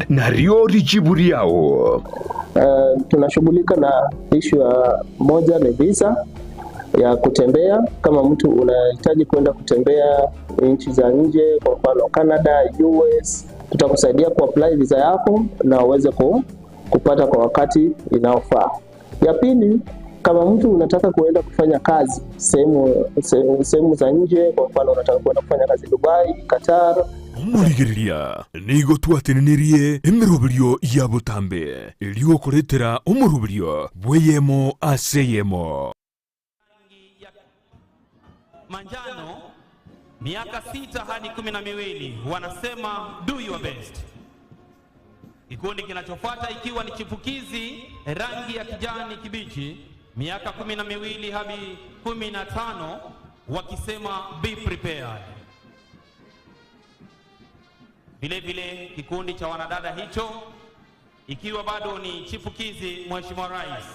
Nario rijibu riao. Tunashughulika na ishu ya moja ni visa ya kutembea. Kama mtu unahitaji kwenda kutembea nchi za nje, kwa mfano Canada, US, tutakusaidia kuapply visa yako na uweze kupata kwa wakati inaofaa. Ya pili, kama mtu unataka kuenda kufanya kazi sehemu za nje, kwa mfano unataka kuenda kufanya kazi Dubai, Qatar. Omurigereria nigo twatenenirie emiroberio ya butambe eriokoretera omuruberio bweyemo aseyemo. Manjano miaka 6 hadi 12 wanasema do your best. Kikundi kinachofuata ikiwa ni chipukizi rangi ya kijani kibichi miaka 12 hadi 15 wakisema be prepared. Vile vile kikundi cha wanadada hicho ikiwa bado ni chipukizi, Mheshimiwa Rais.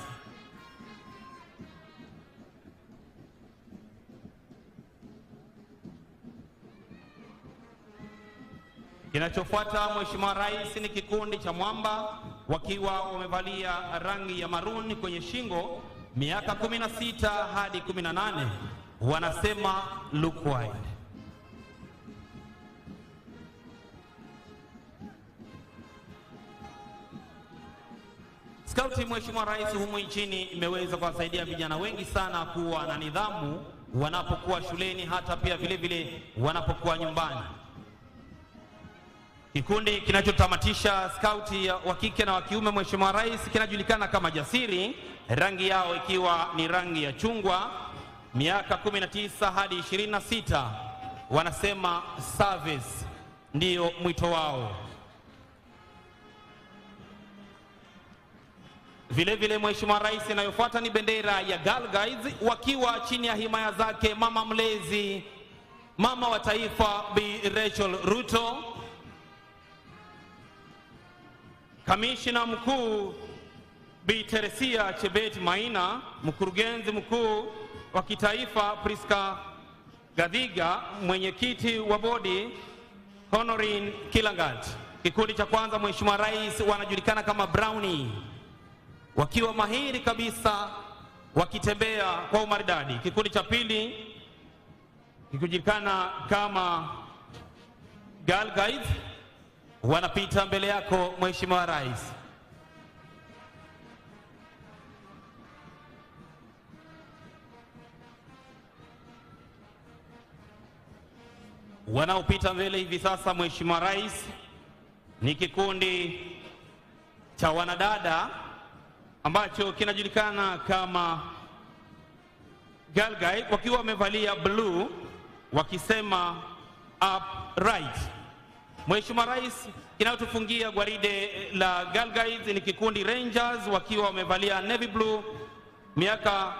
Kinachofuata Mheshimiwa Rais ni kikundi cha mwamba wakiwa wamevalia rangi ya maroon kwenye shingo, miaka 16 hadi 18 wanasema look wide. Skauti Mheshimiwa Rais humu nchini imeweza kuwasaidia vijana wengi sana kuwa na nidhamu wanapokuwa shuleni, hata pia vile vile wanapokuwa nyumbani. Kikundi kinachotamatisha skauti wa kike na wa kiume Mheshimiwa Rais kinajulikana kama Jasiri, rangi yao ikiwa ni rangi ya chungwa, miaka 19 hadi 26 wanasema service ndiyo mwito wao. Vile vile Mheshimiwa Rais, inayofuata ni bendera ya Girl Guides wakiwa chini ya himaya zake mama mlezi, mama wa taifa Bi Rachel Ruto, Kamishna mkuu Bi Teresia Chebet Maina, mkurugenzi mkuu wa kitaifa Priska Gadhiga, mwenyekiti wa bodi Honorin Kilangat. Kikundi cha kwanza Mheshimiwa Rais wanajulikana kama Brownie, wakiwa mahiri kabisa wakitembea kwa umaridadi. Kikundi cha pili kikijulikana kama Girl Guides wanapita mbele yako Mheshimiwa Rais. Wanaopita mbele hivi sasa Mheshimiwa Rais ni kikundi cha wanadada ambacho kinajulikana kama Girl Guide wakiwa wamevalia blue wakisema upright. Mheshimiwa Rais, kinachotufungia gwaride la Girl Guides ni kikundi Rangers wakiwa wamevalia navy blue miaka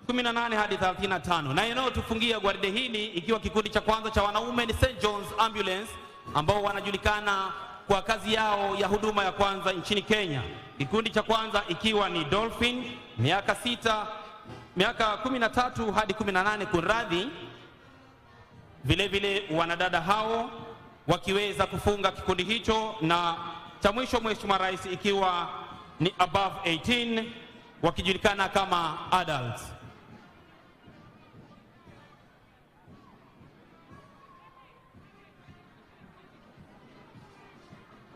18 hadi 35. Na inayotufungia gwaride hili ikiwa kikundi cha kwanza cha wanaume ni St John's Ambulance ambao wanajulikana kwa kazi yao ya huduma ya kwanza nchini Kenya. Kikundi cha kwanza ikiwa ni Dolphin miaka 13 hadi 18 kunradhi. Vile vile wanadada hao wakiweza kufunga kikundi hicho, na cha mwisho Mheshimiwa Rais ikiwa ni above 18 wakijulikana kama adults.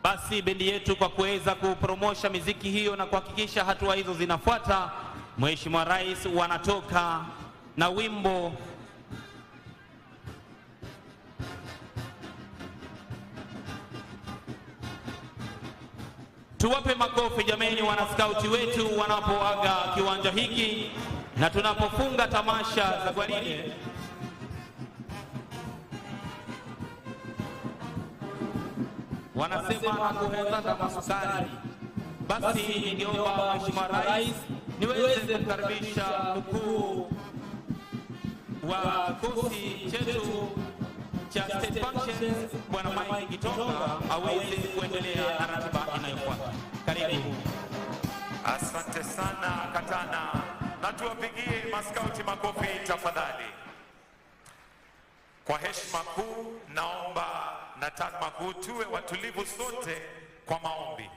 Basi bendi yetu kwa kuweza kupromosha miziki hiyo na kuhakikisha hatua hizo zinafuata, Mheshimiwa Rais wanatoka na wimbo Tuwape makofi jameni wanaskauti wetu wanapoaga kiwanja hiki na tunapofunga tamasha za gwaride. Wanasema hakuheza masukari. Basi ningeomba Mheshimiwa Rais niweze kukaribisha mkuu wa kikosi chetu cha State Functions Bwana Mike Gitonga aweze kuendelea na ratiba inayofuata. Karibu. Asante sana Katana, na tuwapigie maskauti makofi tafadhali. Kwa heshima kuu naomba na taadhima kuu tuwe watulivu sote kwa maombi,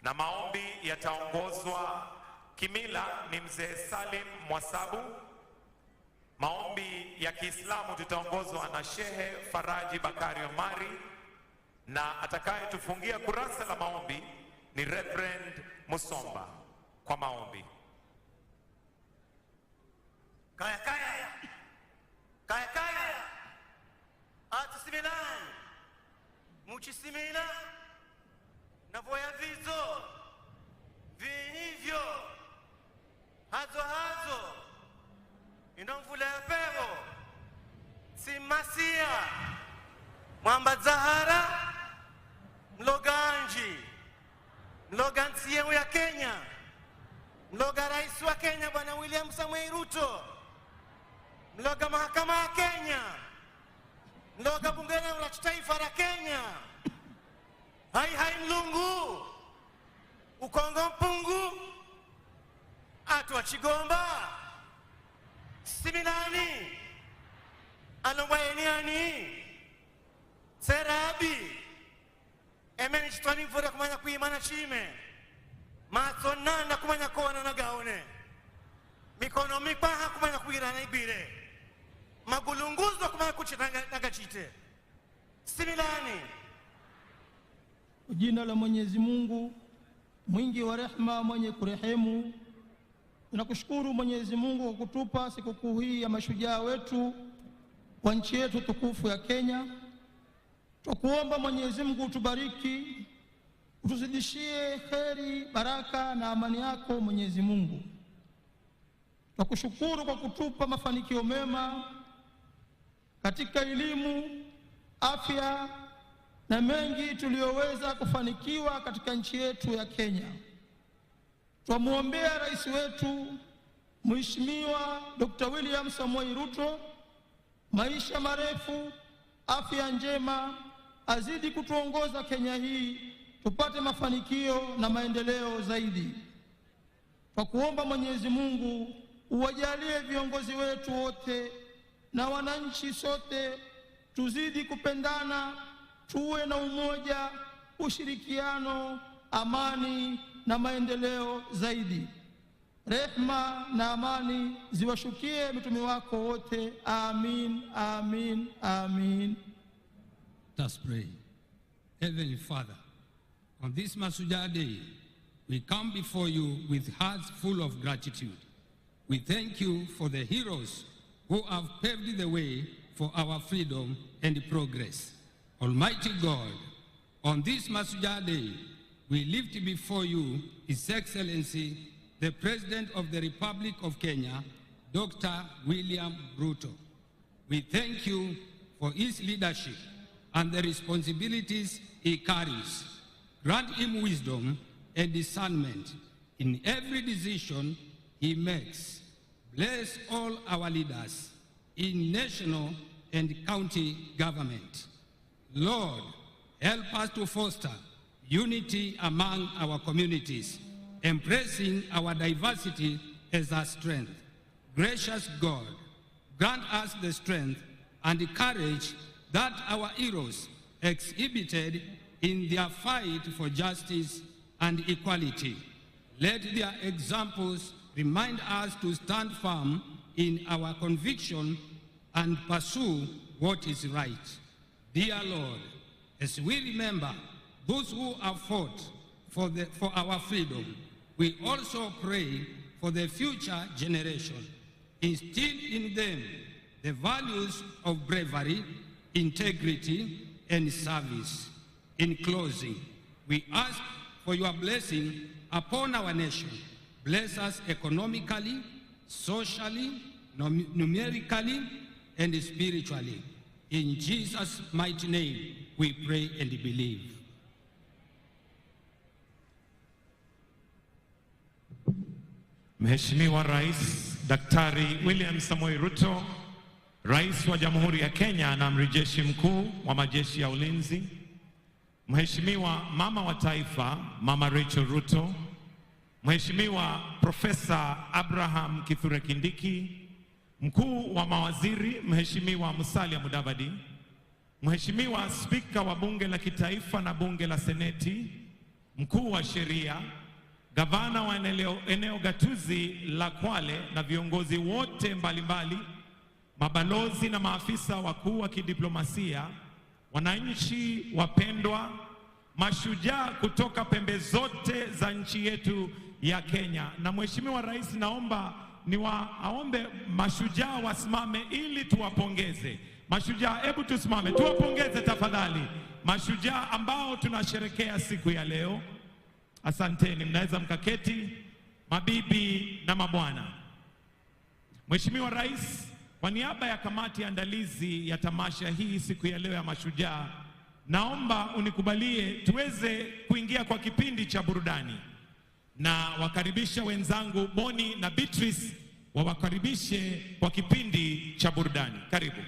na maombi yataongozwa kimila ni Mzee Salim Mwasabu. Maombi ya Kiislamu tutaongozwa na Shehe Faraji Bakari Omari, na atakayetufungia kurasa la maombi ni Reverend Musomba kwa maombi. Kaya kaya. Kaya kaya. Atusimilani. Muchisimila. Navoya vizo. Vinivyo. Hazo hazo. Inomvula ya pero. Simasia. Mwamba Zahara. Mloganji. Mloga nchi yenu ya Kenya. Mloga rais wa Kenya Bwana William Samoei Ruto. Mloga mahakama ya Kenya. Mloga bunge la taifa la Kenya. Hai hai mlungu. Ukongo mpungu. Atu wa Chigomba. Siminani. Alongwaeniani. Serabi. Emeni chitwani mvura kumanya kuimana chime. Matsonana kumanya kona na gaone. Mikono mipaha kumanya kuirana ibire. Magulunguzo kumanya kuchitanga nagachite. Similani. Jina la Mwenyezi Mungu mwingi wa rehema mwenye kurehemu. Tunakushukuru Mwenyezi Mungu kwa kutupa sikukuu hii ya mashujaa wetu wa nchi yetu tukufu ya Kenya. Tukuomba Mwenyezi Mungu utubariki, utuzidishie kheri, baraka na amani yako Mwenyezi Mungu. Tunakushukuru kwa kutupa mafanikio mema katika elimu, afya na mengi tuliyoweza kufanikiwa katika nchi yetu ya Kenya. Twamuombea rais wetu Mheshimiwa Dr. William Samoei Ruto maisha marefu, afya njema, azidi kutuongoza Kenya hii tupate mafanikio na maendeleo zaidi. Kwa kuomba Mwenyezi Mungu uwajalie viongozi wetu wote na wananchi sote tuzidi kupendana, tuwe na umoja, ushirikiano, amani na maendeleo zaidi. Rehma na amani ziwashukie mitume wako wote. Amin, amin, amin. Let us pray. Heavenly Father, on this Mashujaa Day, we come before you with hearts full of gratitude. We thank you for the heroes who have paved the way for our freedom and progress. Almighty God, on this Mashujaa Day, we lift before you His Excellency, the President of the Republic of Kenya, Dr. William Ruto. We thank you for his leadership and the responsibilities he carries. Grant him wisdom and discernment in every decision he makes. Bless all our leaders in national and county government. Lord, help us to foster unity among our communities, embracing our diversity as our strength. Gracious God, grant us the strength and the courage that our heroes exhibited in their fight for justice and equality. Let their examples remind us to stand firm in our conviction and pursue what is right. Dear Lord, as we remember those who have fought for our freedom, we also pray for the future generation. Instill in them the values of bravery, integrity, and service. In closing, we ask for your blessing upon our nation. Bless us economically, socially, numerically, and spiritually. In Jesus' mighty name, we pray and believe. Mheshimiwa Rais Daktari William Samoei Ruto, Rais wa Jamhuri ya Kenya na Amiri Jeshi Mkuu wa Majeshi ya Ulinzi, Mheshimiwa Mama wa Taifa Mama Rachel Ruto, Mheshimiwa Profesa Abraham Kithure Kindiki, Mkuu wa Mawaziri Mheshimiwa Musalia Mudavadi, Mheshimiwa Spika wa Bunge la Kitaifa na Bunge la Seneti, mkuu wa sheria, gavana wa eneo gatuzi la Kwale na viongozi wote mbalimbali, mabalozi na maafisa wakuu wa kidiplomasia, wananchi wapendwa, mashujaa kutoka pembe zote za nchi yetu ya Kenya. Na Mheshimiwa Rais, naomba niwaombe mashujaa wasimame ili tuwapongeze. Mashujaa, hebu tusimame tuwapongeze tafadhali mashujaa ambao tunasherekea siku ya leo. Asanteni, mnaweza mkaketi, mabibi na mabwana. Mheshimiwa Rais, kwa niaba ya kamati ya andalizi ya tamasha hii siku ya leo ya mashujaa, naomba unikubalie tuweze kuingia kwa kipindi cha burudani, na wakaribisha wenzangu Boni na Beatrice wawakaribishe kwa kipindi cha burudani. Karibu.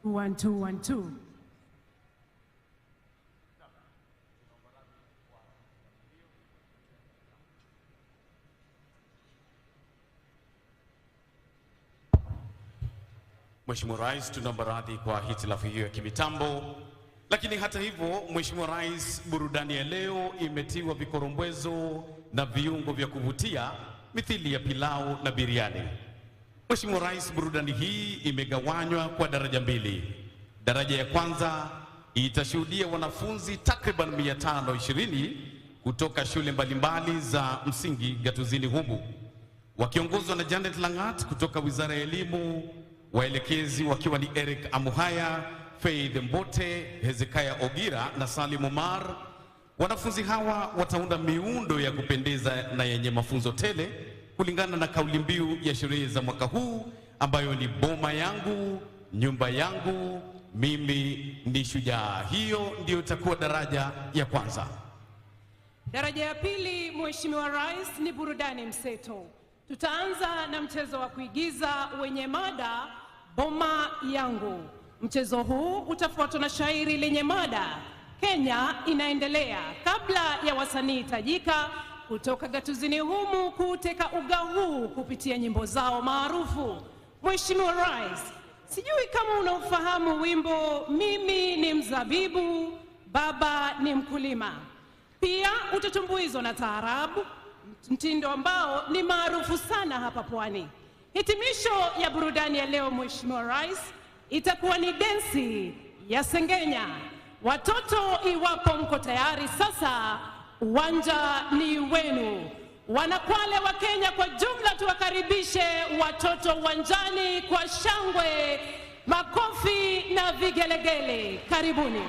One, two, 1, 2. Mheshimiwa Rais, tunaomba radhi kwa hitilafu hiyo ya kimitambo. Lakini hata hivyo, Mheshimiwa Rais, burudani ya leo imetiwa vikorombwezo na viungo vya kuvutia mithili ya pilau na biriani. Mheshimiwa Rais, burudani hii imegawanywa kwa daraja mbili. Daraja ya kwanza itashuhudia wanafunzi takriban 520 kutoka shule mbalimbali za msingi gatuzini humu, wakiongozwa na Janet Langat kutoka Wizara ya Elimu, waelekezi wakiwa ni Eric Amuhaya, Faith Mbote, Hezekiah Ogira na Salim Omar. Wanafunzi hawa wataunda miundo ya kupendeza na yenye mafunzo tele kulingana na kauli mbiu ya sherehe za mwaka huu ambayo ni boma yangu, nyumba yangu, mimi ni shujaa. Hiyo ndiyo itakuwa daraja ya kwanza. Daraja ya pili, Mheshimiwa Rais, ni burudani mseto. Tutaanza na mchezo wa kuigiza wenye mada boma yangu. Mchezo huu utafuatwa na shairi lenye mada Kenya inaendelea, kabla ya wasanii tajika kutoka gatuzini humu kuteka uga huu kupitia nyimbo zao maarufu. Mheshimiwa Rais, sijui kama unaufahamu wimbo mimi ni mzabibu, baba ni mkulima. Pia utatumbuizwa na taarabu, mtindo ambao ni maarufu sana hapa pwani. Hitimisho ya burudani ya leo, Mheshimiwa Rais, itakuwa ni densi ya Sengenya. Watoto, iwapo mko tayari sasa, uwanja ni wenu. Wanakwale wa Kenya kwa jumla, tuwakaribishe watoto uwanjani kwa shangwe, makofi na vigelegele. Karibuni.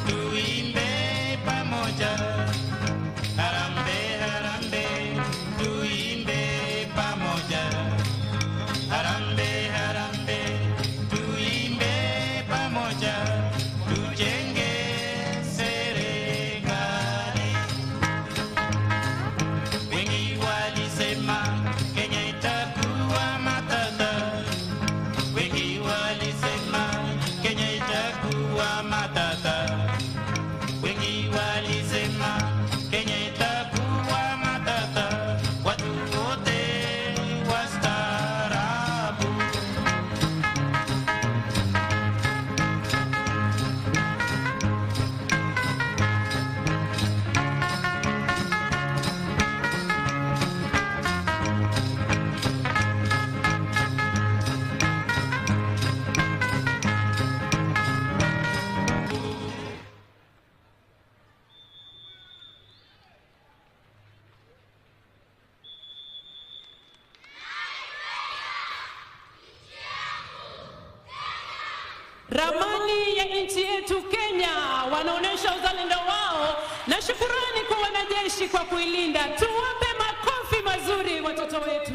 Tuimbe pamoja. Harambe, harambe. Ramani ya nchi yetu Kenya, wanaonesha uzalendo wao na shukurani kwa wanajeshi kwa kuilinda. Tuwape makofi mazuri watoto wetu.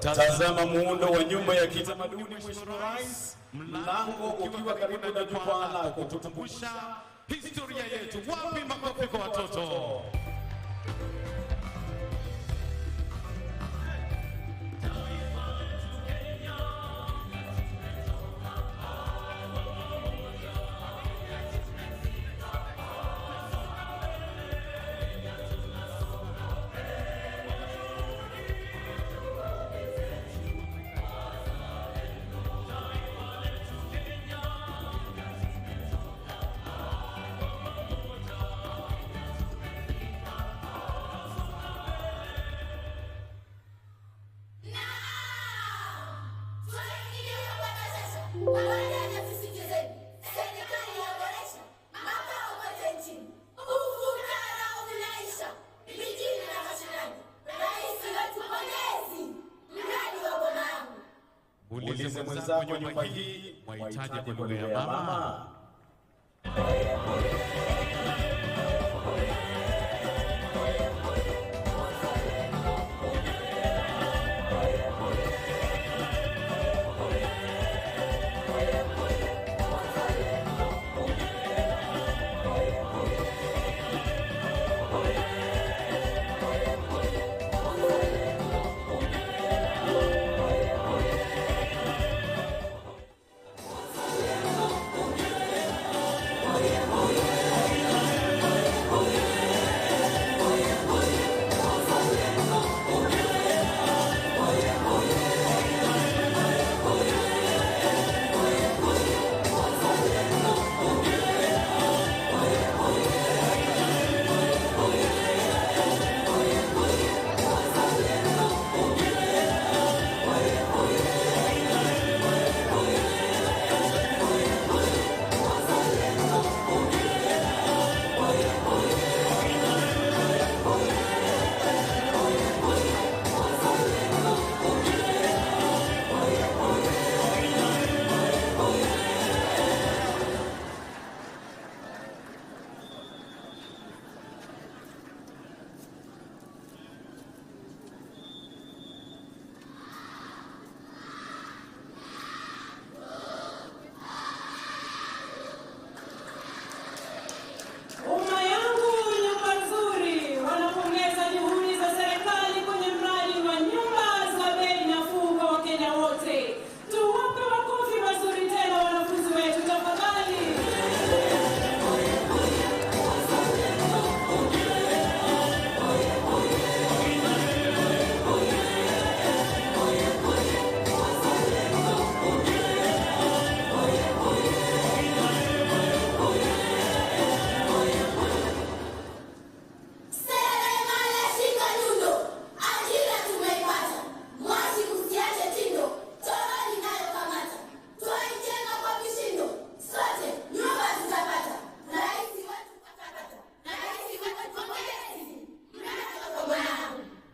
Tazama muundo wa nyumba ya kitamaduni, Mheshimiwa Rais, mlango ukiwa karibu na jukwaa lako, kutukumbusha historia yetu. Wapi makofi kwa watoto? Ulize mwenzako nyumba hii mwahitaji kwa lugha ya mama. Yeah.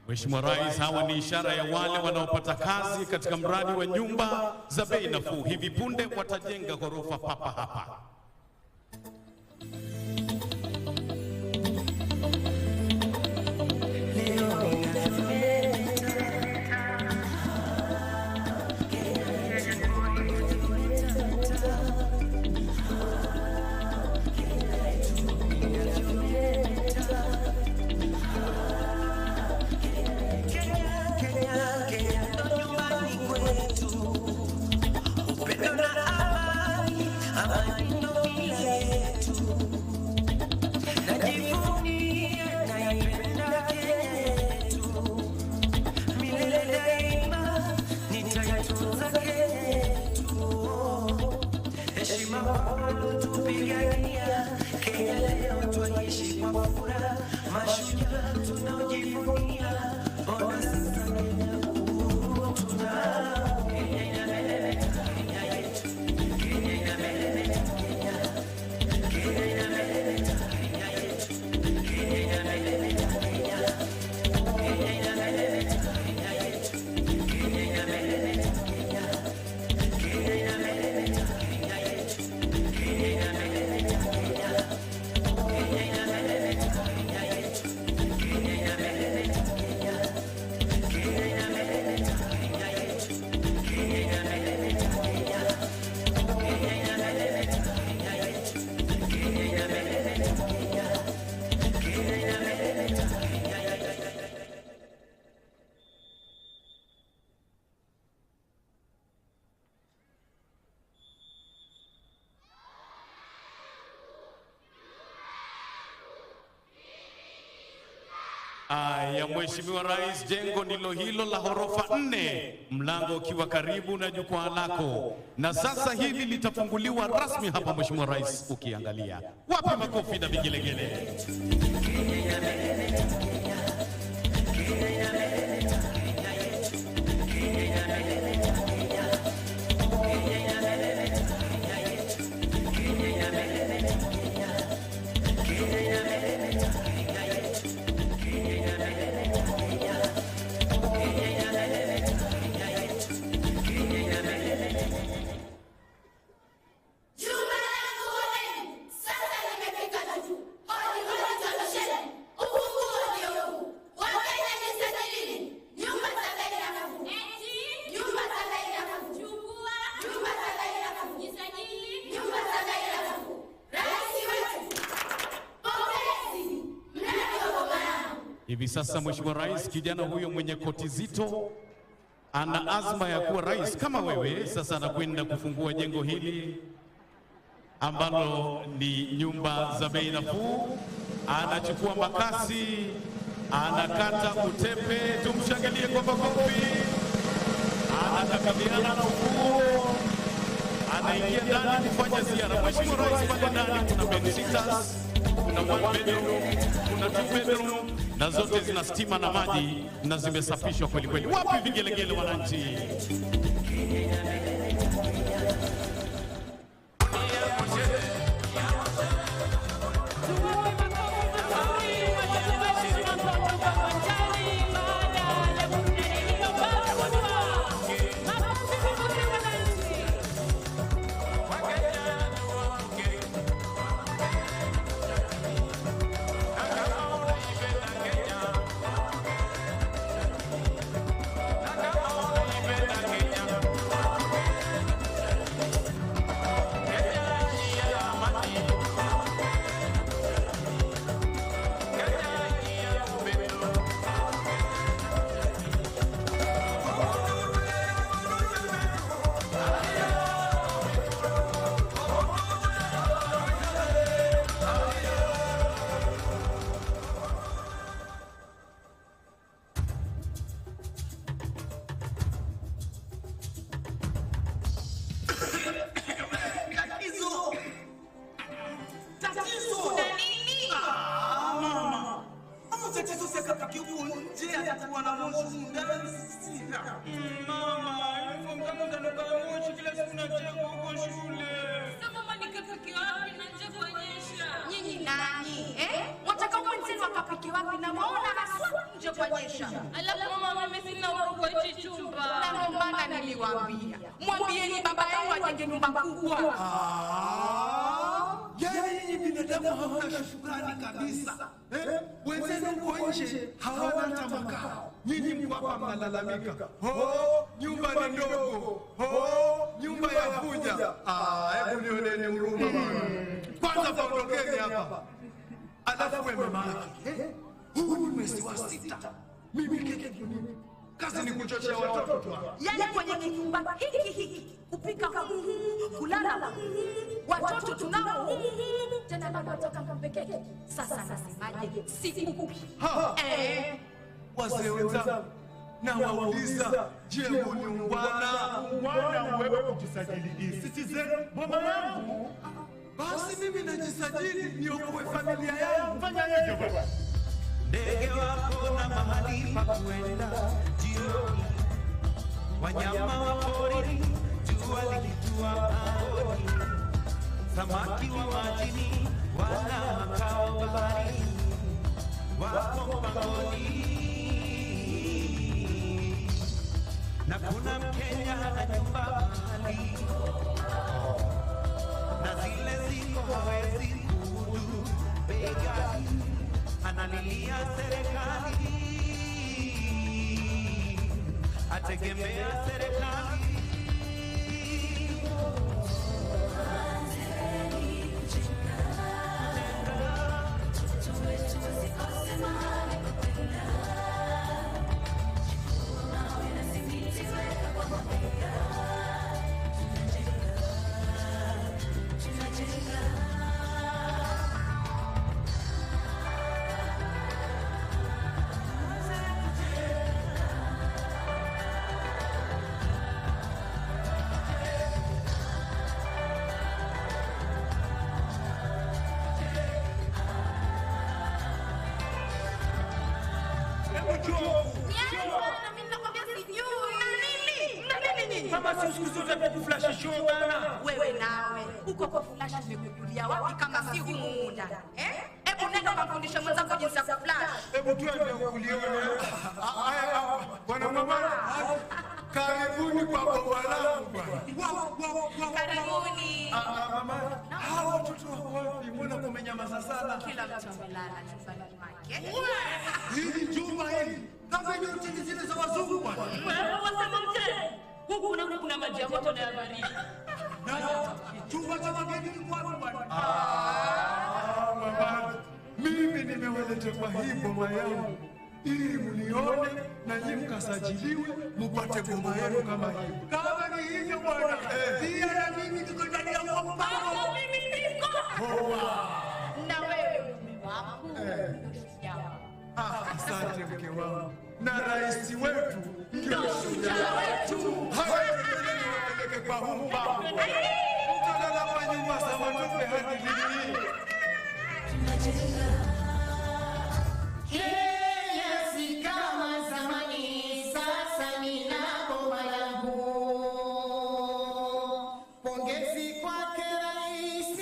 Mheshimiwa Rais, hawa ni ishara ya wale wanaopata kazi katika mradi wa nyumba za bei nafuu. Hivi punde watajenga ghorofa papa hapa. Aya, Mheshimiwa Rais, jengo ndilo hilo la ghorofa 4, mlango ukiwa karibu na jukwaa lako, na sasa hivi litafunguliwa rasmi hapa. Mheshimiwa Rais, ukiangalia wapi makofi na vigelegele. Hivi sasa Mheshimiwa Rais, kijana huyo mwenye koti zito ana azma ya kuwa rais kama wewe. Sasa anakwenda kufungua jengo hili ambalo ni nyumba za bei nafuu. Anachukua makasi, anakata utepe, tumshangilie kwa makofi. Anakabiliana na ufunguo, anaingia ndani kufanya ziara. Mheshimiwa Rais, pale ndani kuna bed sitters, kuna 1 bedroom, kuna 2 bedroom, na zote zina stima na maji na zimesafishwa kweli kweli. Wapi vigelegele wananchi? Nyinyi nani? Wataka mwenzenu akapike wapi na waona haswa nje kuje kuonyesha. Alafu mama, mimi sina ukubwa hichi chumba. Na ndio maana niliwaambia, mwambieni baba yenu ajenge nyumba kubwa. Yaani nyinyi binadamu hamna shukrani kabisa. Wenzenu huko nje hawana hata makao. Nyinyi mko hapa mnalalamika. Oh, nyumba ni ndogo. Oh, nyumba yavuja. Ah, hebu nioneni huruma bwana. Kwanza paondokeni hapa. Alafu wewe mama yake. Huu ni mwezi wa 6. Mimi keke mimi. Kazi ni kuchochea watoto tu. Yaani kwenye kinyumba hiki hiki kupika humu, kulala humu, watoto tunao humu, tena bado wataka mpe keki. Sasa nasemaje? Sikupi. Wazee wenzangu, nawauliza, je, huu ni ungwana? Ungwana wewe kujisajili e-Citizen boma yangu. Basi mimi najisajili niokoe familia yangu. Fanya hivyo baba. Ndege wako na mahali pa kuenda jioni, wanyama wa porini jua likitua pangoni, samaki wa majini wana makao baharini, wako pangoni. Na kuna Mkenya hana nyumba mahali, na zile ziko hawezi kumudu bei ghali, analilia serikali, ategemea serikali. Wewe nawe uko kwa flash umekukulia wapi kama si humu ndani? Hebu nenda ukamfundishe mwenzako jinsi ya kuflash. Hebu twende ukulione. Haya bwana mama, karibuni kwa boma langu bwana. Karibuni. Mama, hawa watoto wako wapi? Mbona kumenyamaza sana? Kila mtu amelala chumbani mwake. Hili jumba hili kama ni hoteli zile za wazungu bwana. Wewe wasema mzee. Huku kuna maji ya moto na ya baridi. Na chumba cha wageni ni wapi bwana? Mama, mimi nimewaleta kwa hii boma yangu ili mnione na nyinyi mkasajiliwe mupate boma yenu kama hiyo. Kama ni hivyo bwana, pia na mimi niko ndani ya huo mpango. Mimi niko. Na wewe mume wangu. Asante mke wangu. Na rais wetu ndio shujaa wetu. Haya, niwapeleke kwa huu mpango. Mtalala kwa nyumba za matope hadi lini? Kenya si kama zamani, sasa nina boma langu. Pongezi kwake rais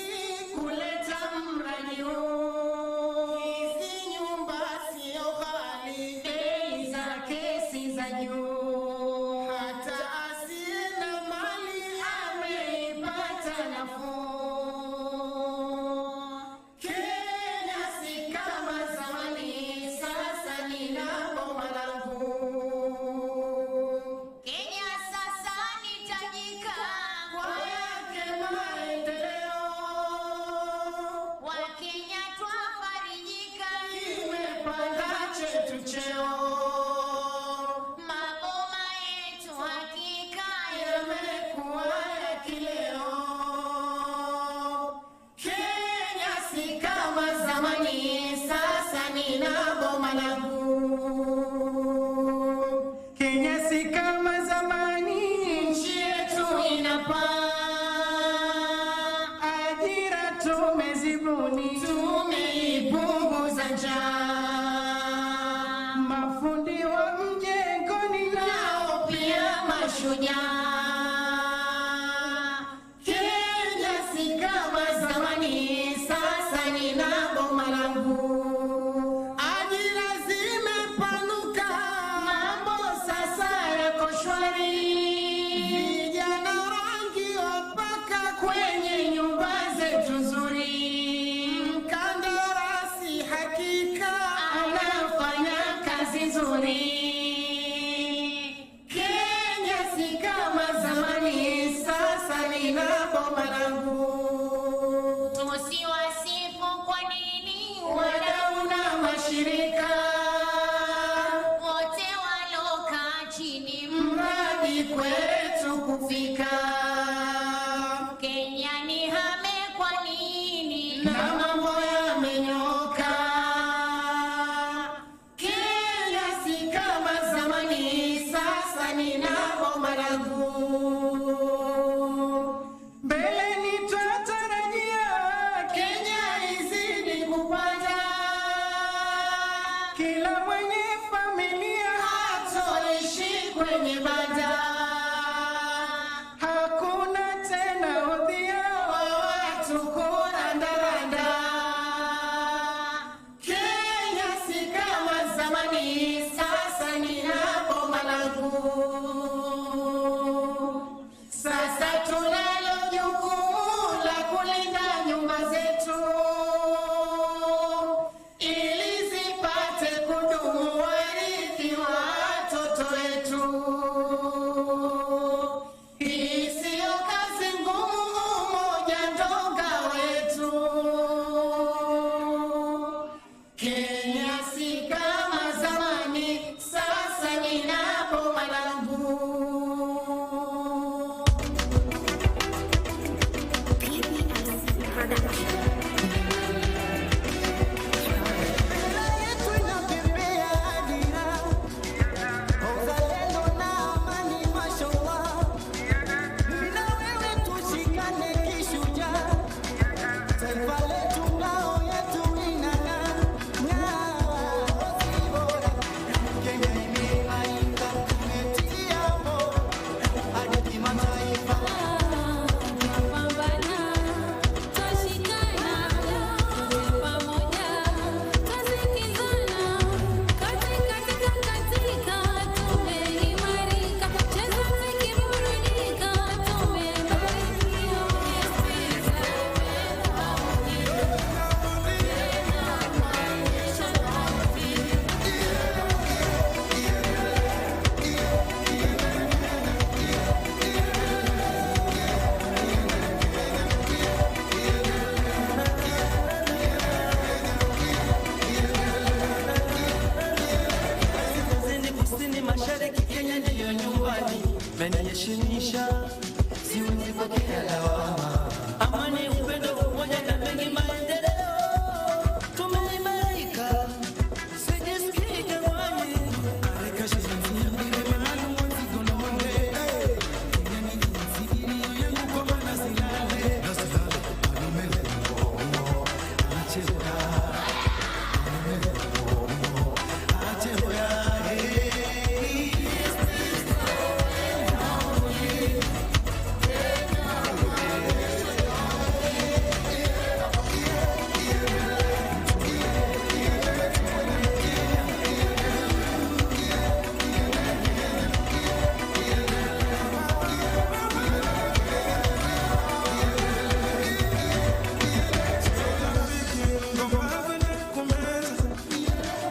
kuleta mradi huu. Hizi nyumba sio ghali, bei zake si za juu. Hata asiye na mali ameipata nafuu. Kenya si kama zamani, sasa nina boma langu. Kenya sasa ni tajika kwa yake maendeleo. Wakenya twafarijika, kimepanda chetu cheo. Maboma yetu hakika yamekuwa ya kileo. Kenya si kama zamani, sasa nina boma langu. Kenya si kama zamani, nchi yetu inapaa. Ajira tumezibuni, tumeipunguza njaa. Mafundi Kila mwenye familia hatoishi kwenye banda. Hakuna tena udhia wa watu kurandaranda. Kenya si kama zamani, sasa nina boma langu. Sasa tunalo jukumu la kulinda nyumba zetu ili zipate kudumu warithi wa watoto wetu. Hii siyo kazi ngumu, umoja ndo ngao yetu. Kenya si kama zamani, sasa nina boma langu. Yetu inapepea dira, uzalendo na amani, mashallah. Mimi na wewe tushikane kishujaa, taifa letu ngao yetu inang'aa, ng'aa. Bora Kenya imeimarika, tumetia moyo hadi kimataifa. Pambana, twashikana, tuwe pamoja, twasikizana, katika katika tumeimarika, cheza tukiburudika, tumebarikiwa. Kaskazini, kusini, mashariki, Kenya ndiyo nyumbani. Meniheshimisha, siwezi pokea lawama. Amani, upendo, umoja na mengi maendeleo, tumeimarika, sijisikii jangwani.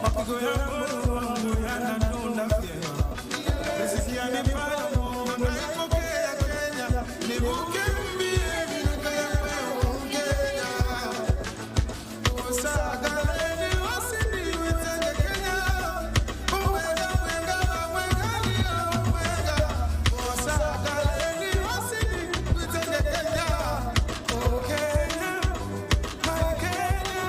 Mapigo ya moyo wangu yanadunda vyema. Riziki yanipayo Mungu naipokea Kenya. Nivuke mbie miaka ya wewe Kenya. Usagaleni wasiniwitenge Kenya. Uwenga, wenga, wenga, ndio wenga. Usagaleni wasiniwitenge Kenya. Oh Kenya, my Kenya.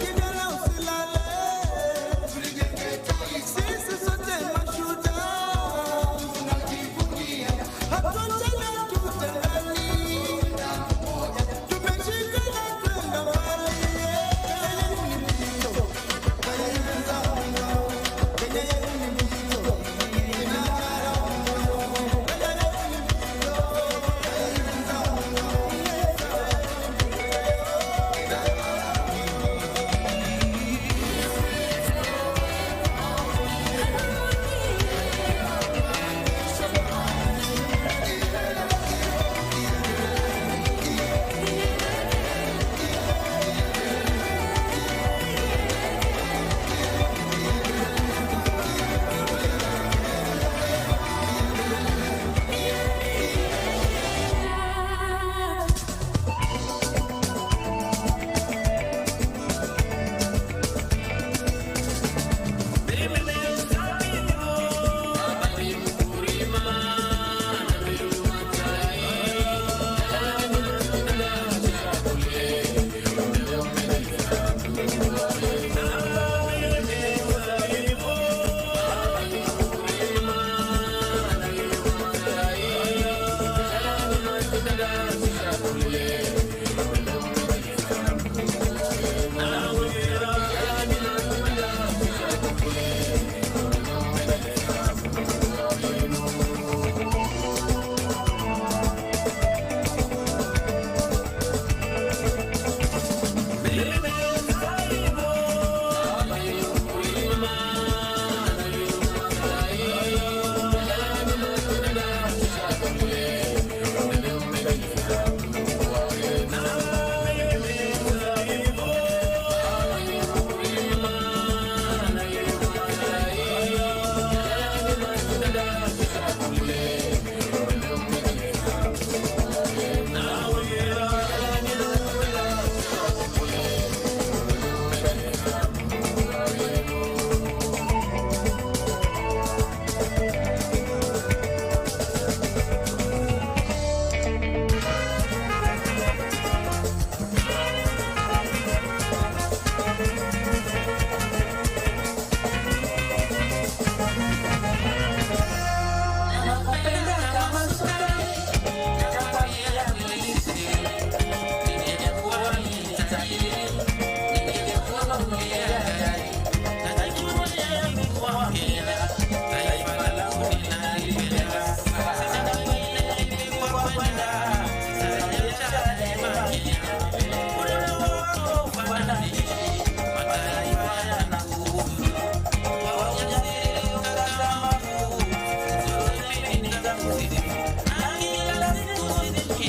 Kijana usilale, sisi sote mashujaa, tunajivunia, hatutana tutengani, tumeshikana kwenda mbali. Kenya yetu ni mpito, Kenya yetu ni mpito, inang'ara. Kenya yetu ni mpito, Kenya yetu ni mpito.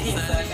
Yeah.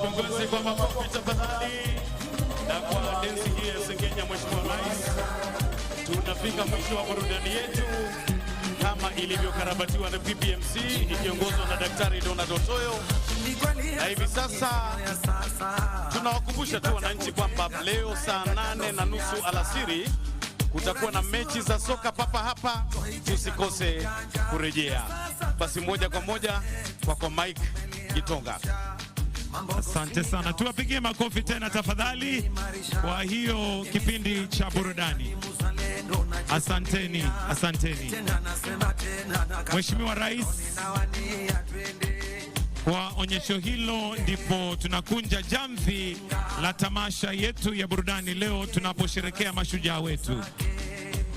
Tuwapongoze kwa makofi tafadhali, na kwa densi hii ya Sengenya. Mheshimiwa Rais, tunafika mwisho wa burudani yetu kama ilivyokarabatiwa na PPMC ikiongozwa na Daktari Donald Otoyo. Na hivi sasa tunawakumbusha tu wananchi kwamba leo saa 8:30 alasiri kutakuwa na mechi za soka papa hapa, tusikose kurejea. Basi moja kwa moja kwako Mike Gitonga. Asante sana, tuwapigie makofi tena tafadhali kwa hiyo kipindi cha burudani. Asanteni, asanteni. Mheshimiwa Rais, kwa onyesho hilo ndipo tunakunja jamvi la tamasha yetu ya burudani leo tunaposherekea mashujaa wetu.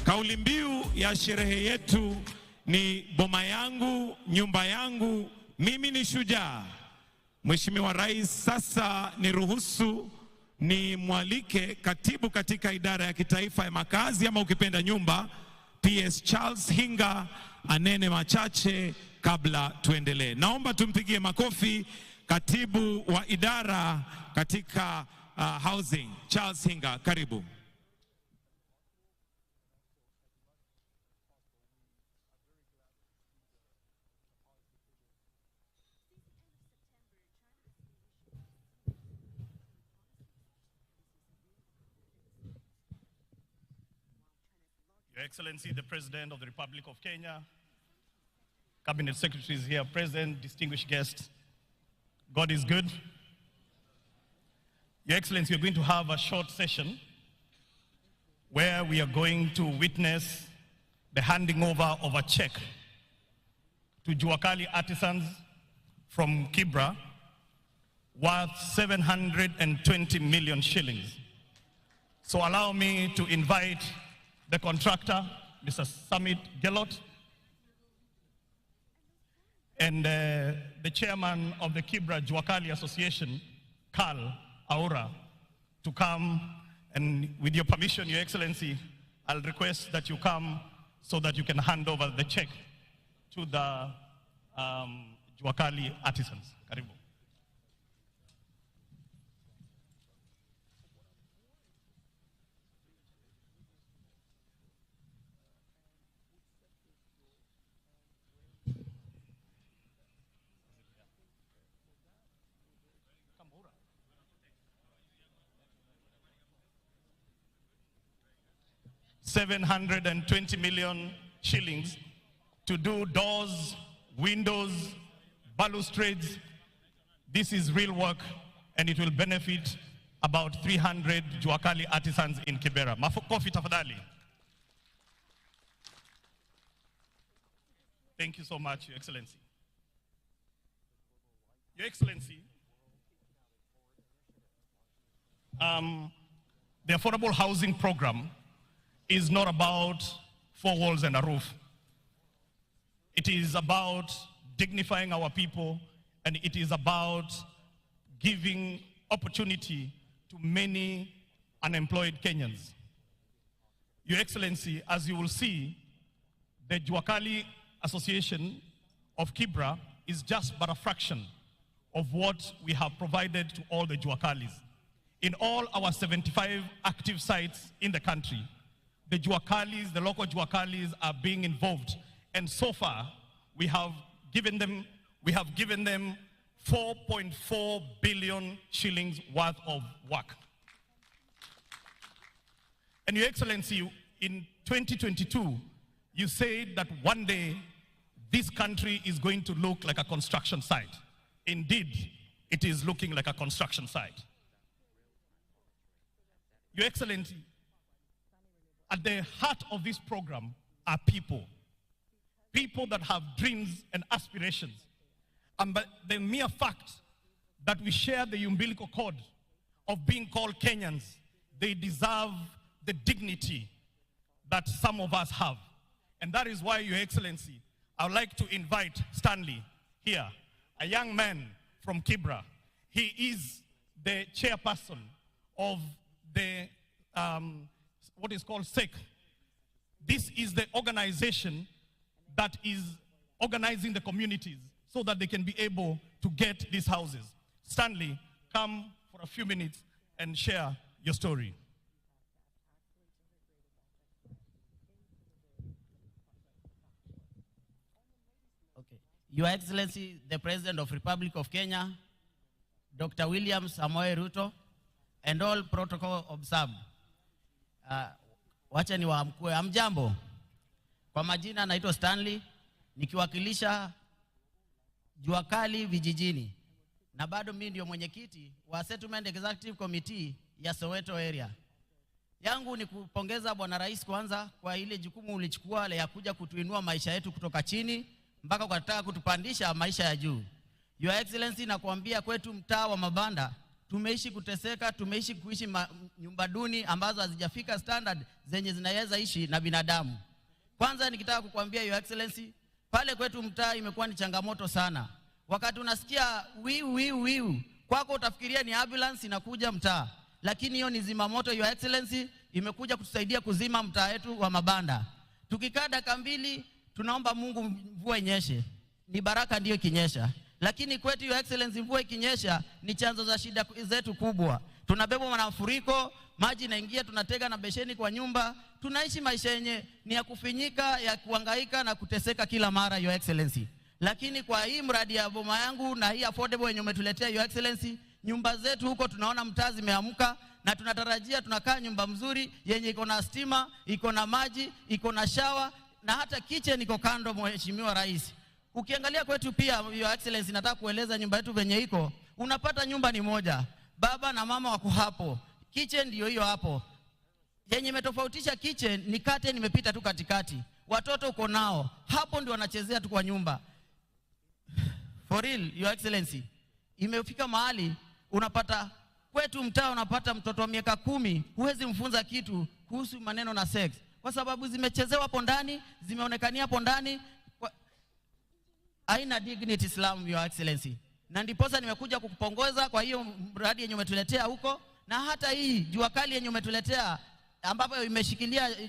Kauli mbiu ya sherehe yetu ni boma yangu, nyumba yangu, mimi ni shujaa. Mheshimiwa Rais, sasa niruhusu ni mwalike katibu katika idara ya kitaifa ya makazi ama ukipenda nyumba, PS Charles Hinga anene machache kabla tuendelee. Naomba tumpigie makofi katibu wa idara katika housing, Charles Hinga, karibu. Your Excellency, the President of the Republic of Kenya, Cabinet Secretaries here present, distinguished guests, God is good. Your Excellency, we're going to have a short session where we are going to witness the handing over of a check to Juakali artisans from Kibra worth 720 million shillings. So allow me to invite the contractor, Mr. Samit Gelot, and the chairman of the Kibra Juakali Association, Karl Aura, to come. And with your permission, Your Excellency, I'll request that you come so that you can hand over the check to the Juakali artisans. Karibu. $720 million shillings to do doors, windows, balustrades. This is real work, and it will benefit about 300 Juakali artisans in Kibera. Makofi tafadhali. Thank you so much, Your Excellency. Your Excellency, the Affordable Housing Program is not about four walls and a roof. It is about dignifying our people, and it is about giving opportunity to many unemployed Kenyans. Your Excellency, as you will see, the Juakali Association of Kibra is just but a fraction of what we have provided to all the Juakalis. In all our 75 active sites in the country, the Juakalis, the local Juakalis are being involved. And so far, we have given them 4.4 billion shillings worth of work. And Your Excellency, in 2022, you said that one day this country is going to look like a construction site. Indeed, it is looking like a construction site. Your Excellency, at the heart of this program are people. People that have dreams and aspirations. And by the mere fact that we share the umbilical cord of being called Kenyans, they deserve the dignity that some of us have. And that is why, Your Excellency, I would like to invite Stanley here, a young man from Kibra. He is the chairperson of the what is called SEC. This is the organization that is organizing the communities so that they can be able to get these houses. Stanley, come for a few minutes and share your story. Okay. Your Excellency, the President of Republic of Kenya, Dr. William Samoei Ruto, and all protocol observed. Wacha niwaamkue. Hamjambo. Kwa majina naitwa Stanley, nikiwakilisha Jua Kali vijijini, na bado mimi ndio mwenyekiti wa Settlement Executive Committee ya Soweto area. Yangu ni kupongeza Bwana Rais kwanza kwa ile jukumu ulichukua ya kuja kutuinua maisha yetu kutoka chini mpaka ukataka kutupandisha maisha ya juu. Your Excellency, nakuambia kwetu mtaa wa mabanda tumeishi kuteseka, tumeishi kuishi nyumba duni ambazo hazijafika standard zenye zinaweza ishi na binadamu. Kwanza nikitaka kukuambia Your Excellency, pale kwetu mtaa imekuwa ni changamoto sana. Wakati unasikia wiu wiu wiu, kwako utafikiria ni ambulance inakuja mtaa, lakini hiyo ni zimamoto Your Excellency, imekuja kutusaidia kuzima mtaa wetu wa mabanda. Tukikaa dakika mbili tunaomba Mungu mvua inyeshe. Ni baraka ndiyo ikinyesha. Lakini kwetu Your Excellency, mvua ikinyesha ni chanzo za shida zetu kubwa. Tunabebwa na mafuriko, maji inaingia, tunatega na besheni kwa nyumba. Tunaishi maisha yenye ni ya kufinyika, ya kuhangaika na kuteseka kila mara Your Excellency. Lakini kwa hii mradi ya boma yangu na hii affordable yenye umetuletea Your Excellency, nyumba zetu huko tunaona mtaa zimeamka na tunatarajia tunakaa nyumba mzuri yenye iko na stima, iko na maji, iko na shower na hata kitchen iko kando, Mheshimiwa Rais. Ukiangalia kwetu pia Your Excellency, nataka kueleza nyumba yetu venye iko. Unapata nyumba ni moja, baba na mama wako hapo, kitchen ndio hiyo hapo. Yenye imetofautisha kitchen ni curtain imepita tu katikati. Watoto uko nao hapo ndio wanachezea tu kwa nyumba. For real Your Excellency, imefika mahali unapata kwetu mtaa unapata mtoto wa miaka 10 huwezi mfunza kitu kuhusu maneno na sex, kwa sababu zimechezewa hapo ndani, zimeonekania hapo ndani. Haina dignity Islam Your Excellency. Na ndiposa nimekuja kukupongeza kwa hiyo mradi yenye umetuletea huko, na hata hii jua kali yenye umetuletea ambapo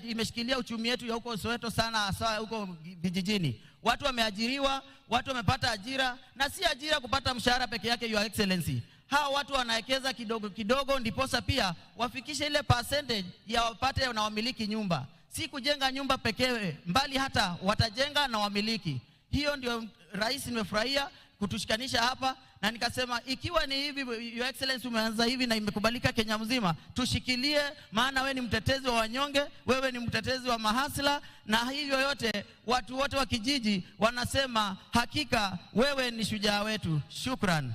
imeshikilia uchumi wetu ya huko Soweto sana, hasa huko vijijini. Watu wameajiriwa, watu wamepata ajira, na si ajira kupata mshahara peke yake Your Excellency. Hawa watu wanawekeza kidogo kidogo ndiposa pia wafikishe ile percentage ya wapate na wamiliki nyumba. Si kujenga nyumba pekee, mbali hata watajenga na wamiliki. Hiyo ndio Rais nimefurahia kutushikanisha hapa, na nikasema ikiwa ni hivi Your Excellency umeanza hivi na imekubalika Kenya mzima, tushikilie, maana wewe ni mtetezi wa wanyonge, wewe ni mtetezi wa mahasla, na hivyo yote watu wote wa kijiji wanasema hakika wewe ni shujaa wetu. Shukran.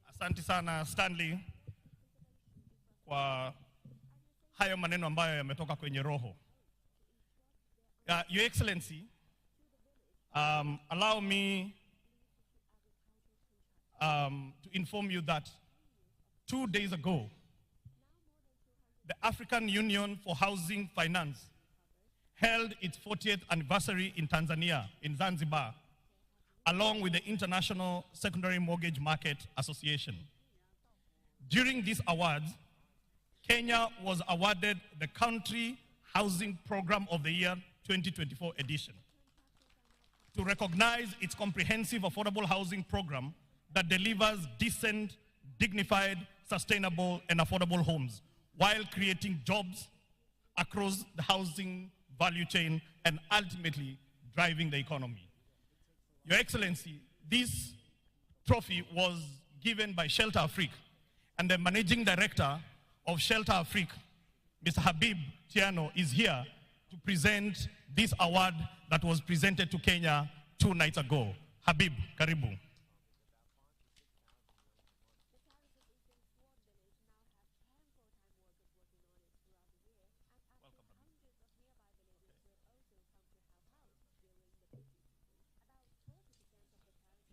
Asante sana Stanley kwa hayo maneno ambayo yametoka kwenye roho. Your Excellency, allow me to inform you that 2 days ago, the African Union for Housing Finance held its 40th anniversary in Tanzania, in Zanzibar, along with the International Secondary Mortgage Market Association. During these awards, Kenya was awarded the Country Housing Program of the Year 2024 edition to recognize its comprehensive affordable housing program that delivers decent, dignified, sustainable, and affordable homes while creating jobs across the housing value chain and ultimately driving the economy. Your Excellency, this trophy was given by Shelter Afrique, and the managing director of Shelter Afrique, Mr. Habib Tiano, is here to present this award that was presented to Kenya 2 nights ago. Habib, karibu.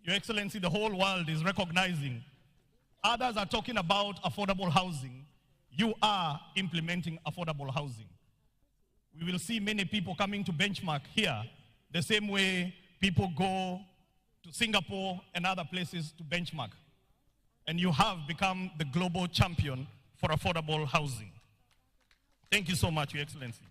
Your Excellency, the whole world is recognizing. Others are talking about affordable housing. You are implementing affordable housing. We will see many people coming to benchmark here, the same way people go to Singapore and other places to benchmark. And you have become the global champion for affordable housing. Thank you so much, Your Excellency.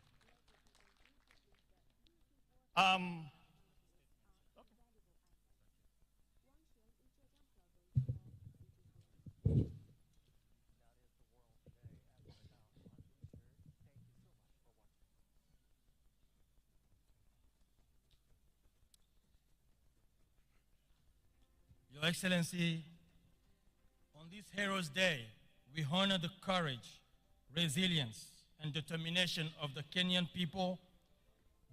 Your Excellency, on this Heroes' Day, we honor the courage, resilience, and determination of the Kenyan people,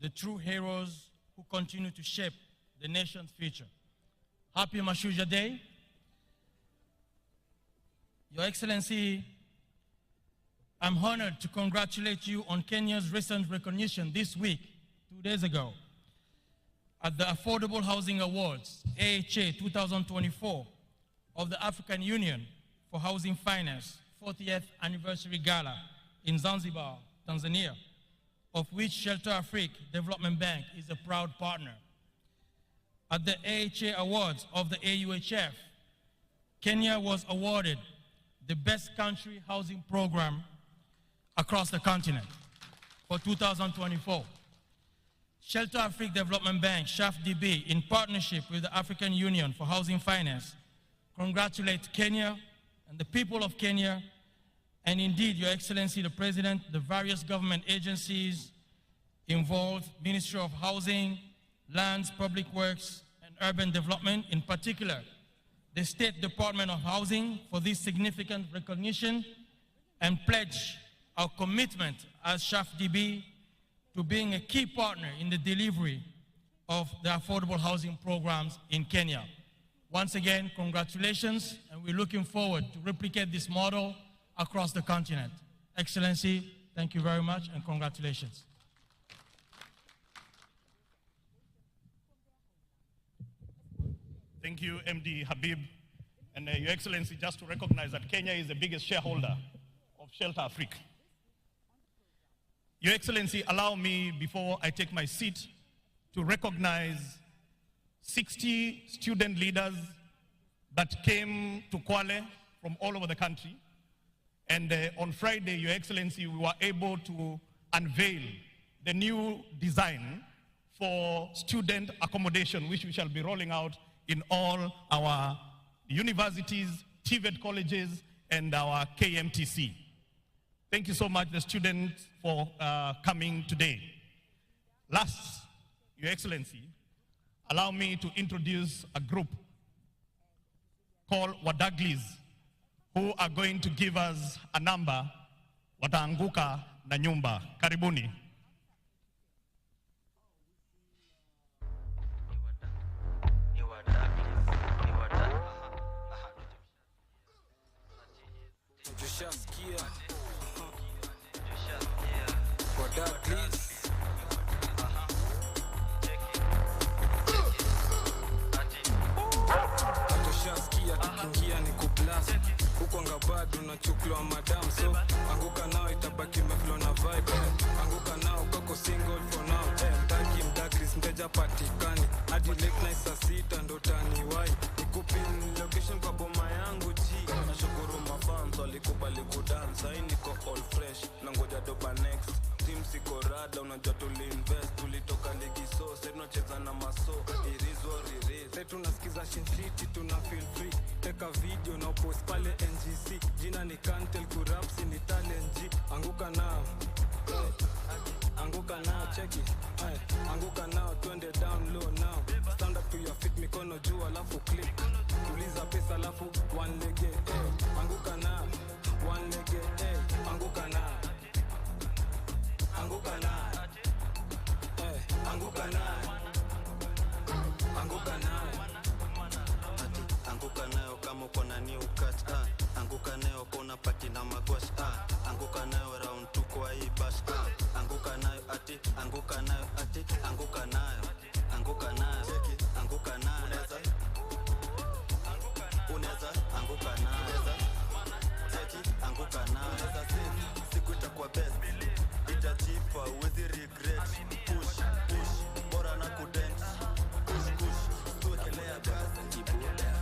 the true heroes who continue to shape the nation's future. Happy Mashujaa Day. Your Excellency, I'm honored to congratulate you on Kenya's recent recognition this week, 2 days ago, at the Affordable Housing Awards, AHA 2024, of the African Union for Housing Finance 40th Anniversary Gala in Zanzibar, Tanzania, of which Shelter Afrique Development Bank is a proud partner. At the AHA Awards of the AUHF, Kenya was awarded the Best Country Housing Program across the continent for 2024. Shelter Afrique Development Bank, SHAFDB, in partnership with the African Union for Housing Finance, congratulates Kenya and the people of Kenya, and indeed, Your Excellency the President, the various government agencies involved, Ministry of Housing, Lands, Public Works, and Urban Development, in particular, the State Department of Housing, for this significant recognition, and pledge our commitment as SHAFDB to being a key partner in the delivery of the affordable housing programs in Kenya. Once again, congratulations, and we're looking forward to replicate this model across the continent. Excellency, thank you very much, and congratulations. Thank you, MD Habib. And Your Excellency, just to recognize that Kenya is the biggest shareholder of Shelter Afrique. Your Excellency, allow me, before I take my seat, to recognize 60 student leaders that came to Kwale from all over the country. And on Friday, Your Excellency, we were able to unveil the new design for student accommodation, which we shall be rolling out in all our universities, TVET colleges, and our KMTC. Thank you so much, the students, for coming today. Last, Your Excellency, allow me to introduce a group called Wadaglis, who are going to give us a number, Wataanguka na Nyumba. Karibuni. Tushaskia tukiingia ni kublast huko ngabado na chuklo madam, so anguka nao itabaki meflo na vibe. Anguka nao koko single for now. Mtaki mdakris mteja patikani hadi late night saa 6 ndo taniwai nikupin location kwa boma yangu G. Nashukuru mafans walikubali kudance, sai niko all fresh na ngoja doba next. Team siko rada, unajua tuliinvest, tulitoka ligi so sasa tunacheza na maso. It is what it is. Sasa tunasikiza Shin City, tuna feel free. Take a video na post pale NGC. Jina ni Kantel, kurapsi ni talent G. Anguka nao, anguka nao, check it. Anguka nao, twende down low now. Stand up to your feet, mikono juu alafu click. Tuliza pesa alafu one leg. Anguka nao, one leg. Anguka nao. Anguka nayo, anguka nayo, anguka nayo. Ati anguka nayo kama uko na new cut, ah. Anguka nayo kona pati na magwash, ah. Anguka nayo round 2 kwa hii bash, ah. Anguka nayo ati, anguka nayo ati, anguka nayo, anguka nayo, anguka nayo. Unaweza, anguka nayo, anguka nayo. Siku itakuwa best, itachipa, huwezi regret. Push, push, bora na kudent. Push, push, tuwekelea gas. Kibuda,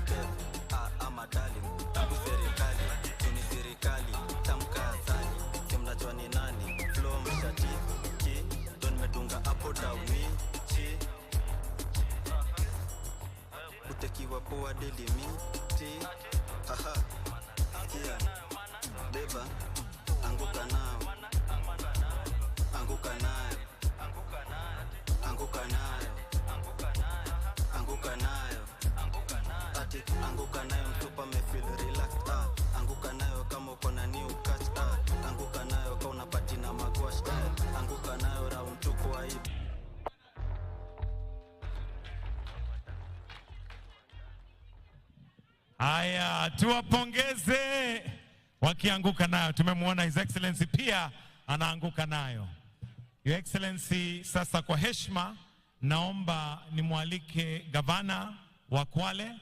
ah, ama darling. Tabu serikali, tuni serikali. Tamka asali, si mnajua ni nani. Flow mshati, ki, don medunga hapo downi, chi. Utekiwa poa deli mi, ti. Haha, sikia, beba, anguka nao. Anguka nayo, anguka nayo, anguka nayo, ati Haya, tuwapongeze wakianguka nayo. Tumemwona His Excellency pia anaanguka nayo. Your Excellency, sasa kwa heshima naomba nimwalike gavana wa Kwale,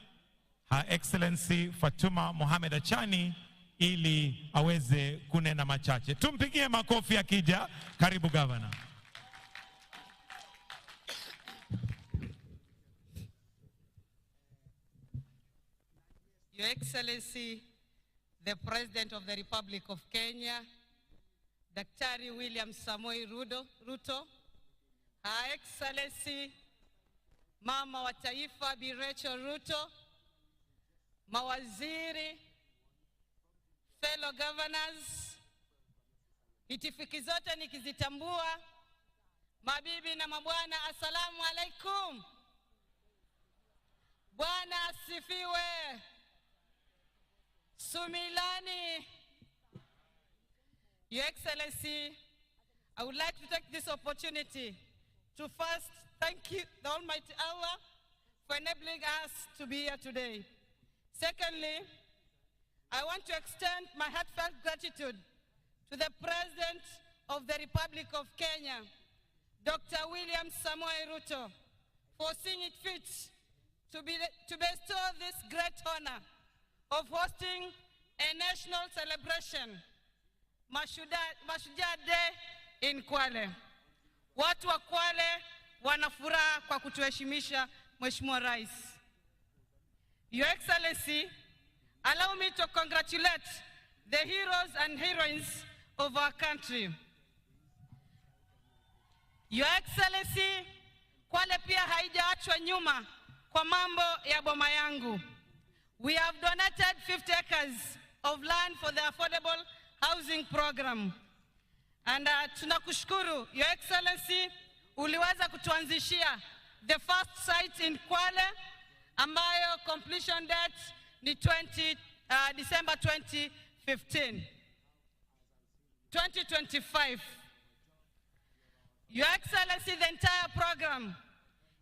Her Excellency Fatuma Mohamed Achani, ili aweze kunena machache. Tumpigie makofi akija. Karibu gavana. Your Excellency, the President of the Republic of Kenya, Daktari William Samoei Ruto, Her Excellency, Mama wa Taifa Bi Rachel Ruto, mawaziri, fellow governors, itifiki zote nikizitambua, mabibi na mabwana, assalamu alaikum. Bwana asifiwe. Sumilani. Your Excellency, I would like to take this opportunity to first thank you, the Almighty Allah, for enabling us to be here today. Secondly, I want to extend my heartfelt gratitude to the President of the Republic of Kenya, Dr. William Samoei Ruto, for seeing it fit to bestow this great honor of hosting a national celebration, Mashujaa Day in Kwale. Watu wa Kwale wana furaha kwa kutuheshimisha Mheshimiwa Rais. Your Excellency, allow me to congratulate the heroes and heroines of our country. Your Excellency, Kwale pia haijaachwa nyuma kwa mambo ya boma yangu. We have donated 50 acres of land for the affordable housing program. And tunakushukuru, Your Excellency, uliweza kutuanzishia the first site in Kwale ambayo completion date ni December 2025. Your Excellency, the entire program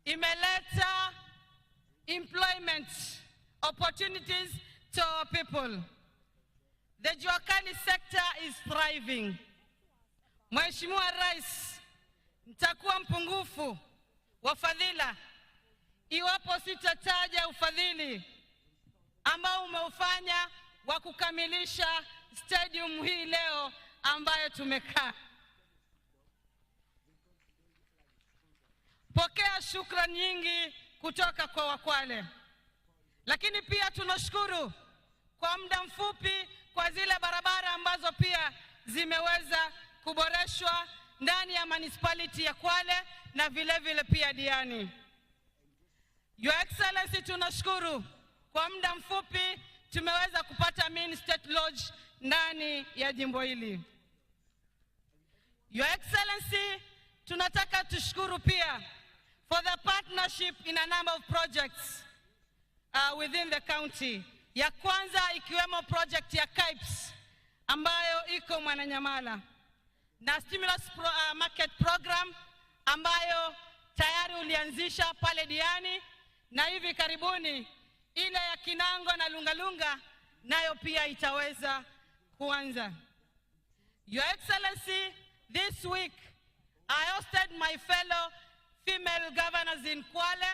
imeleta employment opportunities to our people. The Juakali sector is thriving. Mheshimiwa Rais, nitakuwa mpungufu wa fadhila iwapo sitataja ufadhili ambao umeufanya wa kukamilisha stadium hii leo ambayo tumekaa. Pokea shukrani nyingi kutoka kwa Wakwale. Lakini pia tunashukuru kwa muda mfupi kwa zile barabara ambazo pia zimeweza kuboreshwa ndani ya municipality ya Kwale na vile vile pia Diani. Your Excellency, tunashukuru kwa muda mfupi tumeweza kupata main state lodge ndani ya jimbo hili. Your Excellency, tunataka tushukuru pia for the partnership in a number of projects within the county. Ya kwanza ikiwemo project ya KIPES ambayo iko Mwananyamala, na stimulus market program ambayo tayari ulianzisha pale Diani, na hivi karibuni ile ya Kinango na Lungalunga nayo pia itaweza kuanza. Your Excellency, this week I hosted my fellow female governors in Kwale.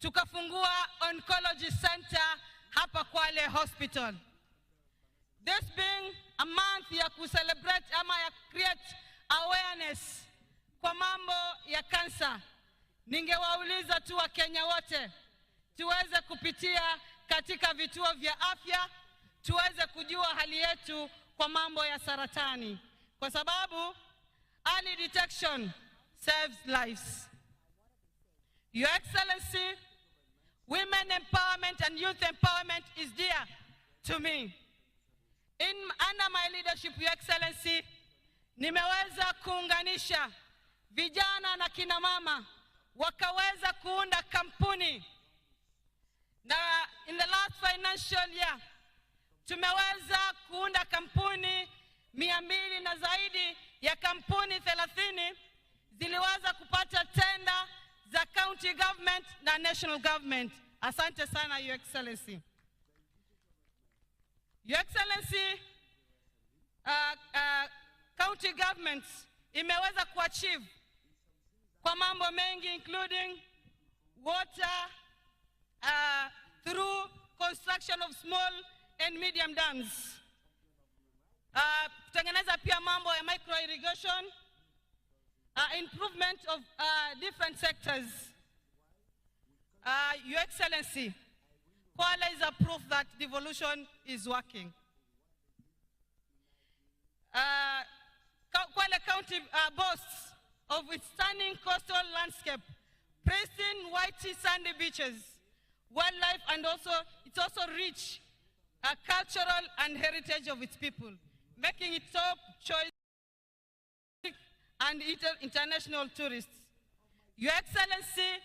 Tukafungua oncology center hapa Kwale Hospital. This being a month ya kucelebrate ama ya create awareness kwa mambo ya kansa, ningewauliza tu Wakenya wote tuweze kupitia katika vituo vya afya, tuweze kujua hali yetu kwa mambo ya saratani, kwa sababu early detection saves lives. Your Excellency, women empowerment and youth empowerment is dear to me. Under my leadership, Your Excellency, nimeweza kuunganisha vijana na kina mama wakaweza kuunda kampuni. Na in the last financial year tumeweza kuunda kampuni 200 na zaidi ya kampuni 30 ziliweza kupata tenda za county government na national government. Asante sana, Your Excellency. Your Excellency, county government imeweza kuachieve kwa mambo mengi including water through construction of small and medium dams. Kutengeneza pia mambo ya micro irrigation, improvement of different sectors. Your Excellency, Kwale is a proof that devolution is working. Kwale County boasts of its stunning coastal landscape, pristine white sandy beaches, wildlife, and also it's also rich cultural and heritage of its people, making it top choice and international tourists. Your Excellency,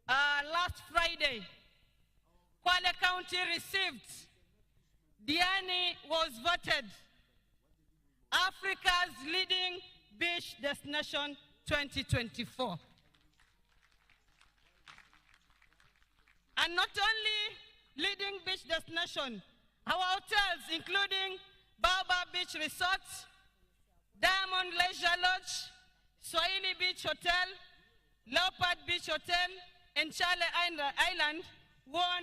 last Friday, Kwale County received, Diani was voted Africa's leading beach destination 2024. And not only leading beach destination, our hotels, including Baobab Beach Resort, Diamond Leisure Lodge, Swahili Beach Hotel, Leopard Beach Hotel, and Chale Island, won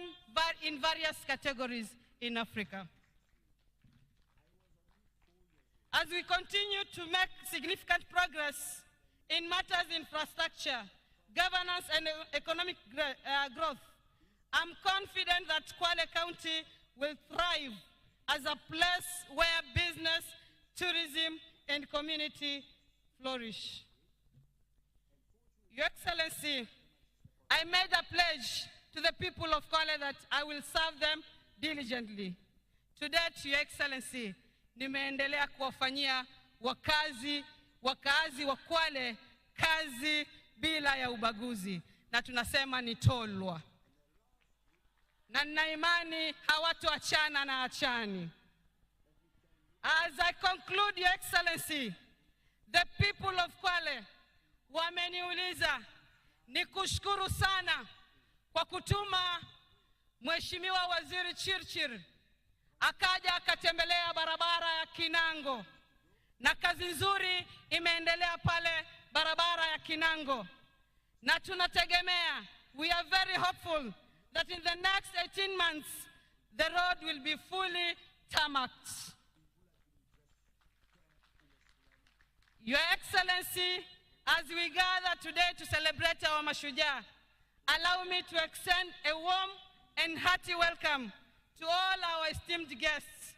in various categories in Africa. As we continue to make significant progress in matters infrastructure, governance, and economic growth, I'm confident that Kwale County will thrive as a place where business, tourism, and community flourish. Your Excellency, I made a pledge to the people of Kwale that I will serve them diligently. To date, Your Excellency, nimeendelea kuwafanyia wakazi wa Kwale kazi bila ya ubaguzi, na tunasema ni tolwa. Na nina imani hawatoachana na achani. As I conclude, Your Excellency, the people of Kwale wameniuliza nikushukuru sana kwa kutuma Mheshimiwa Waziri Chirchir akaja akatembelea barabara ya Kinango, na kazi nzuri imeendelea pale barabara ya Kinango, na tunategemea, we are very hopeful that in the next 18 months the road will be fully tarmacked. Your Excellency, as we gather today to celebrate our Mashujaa, allow me to extend a warm and hearty welcome to all our esteemed guests,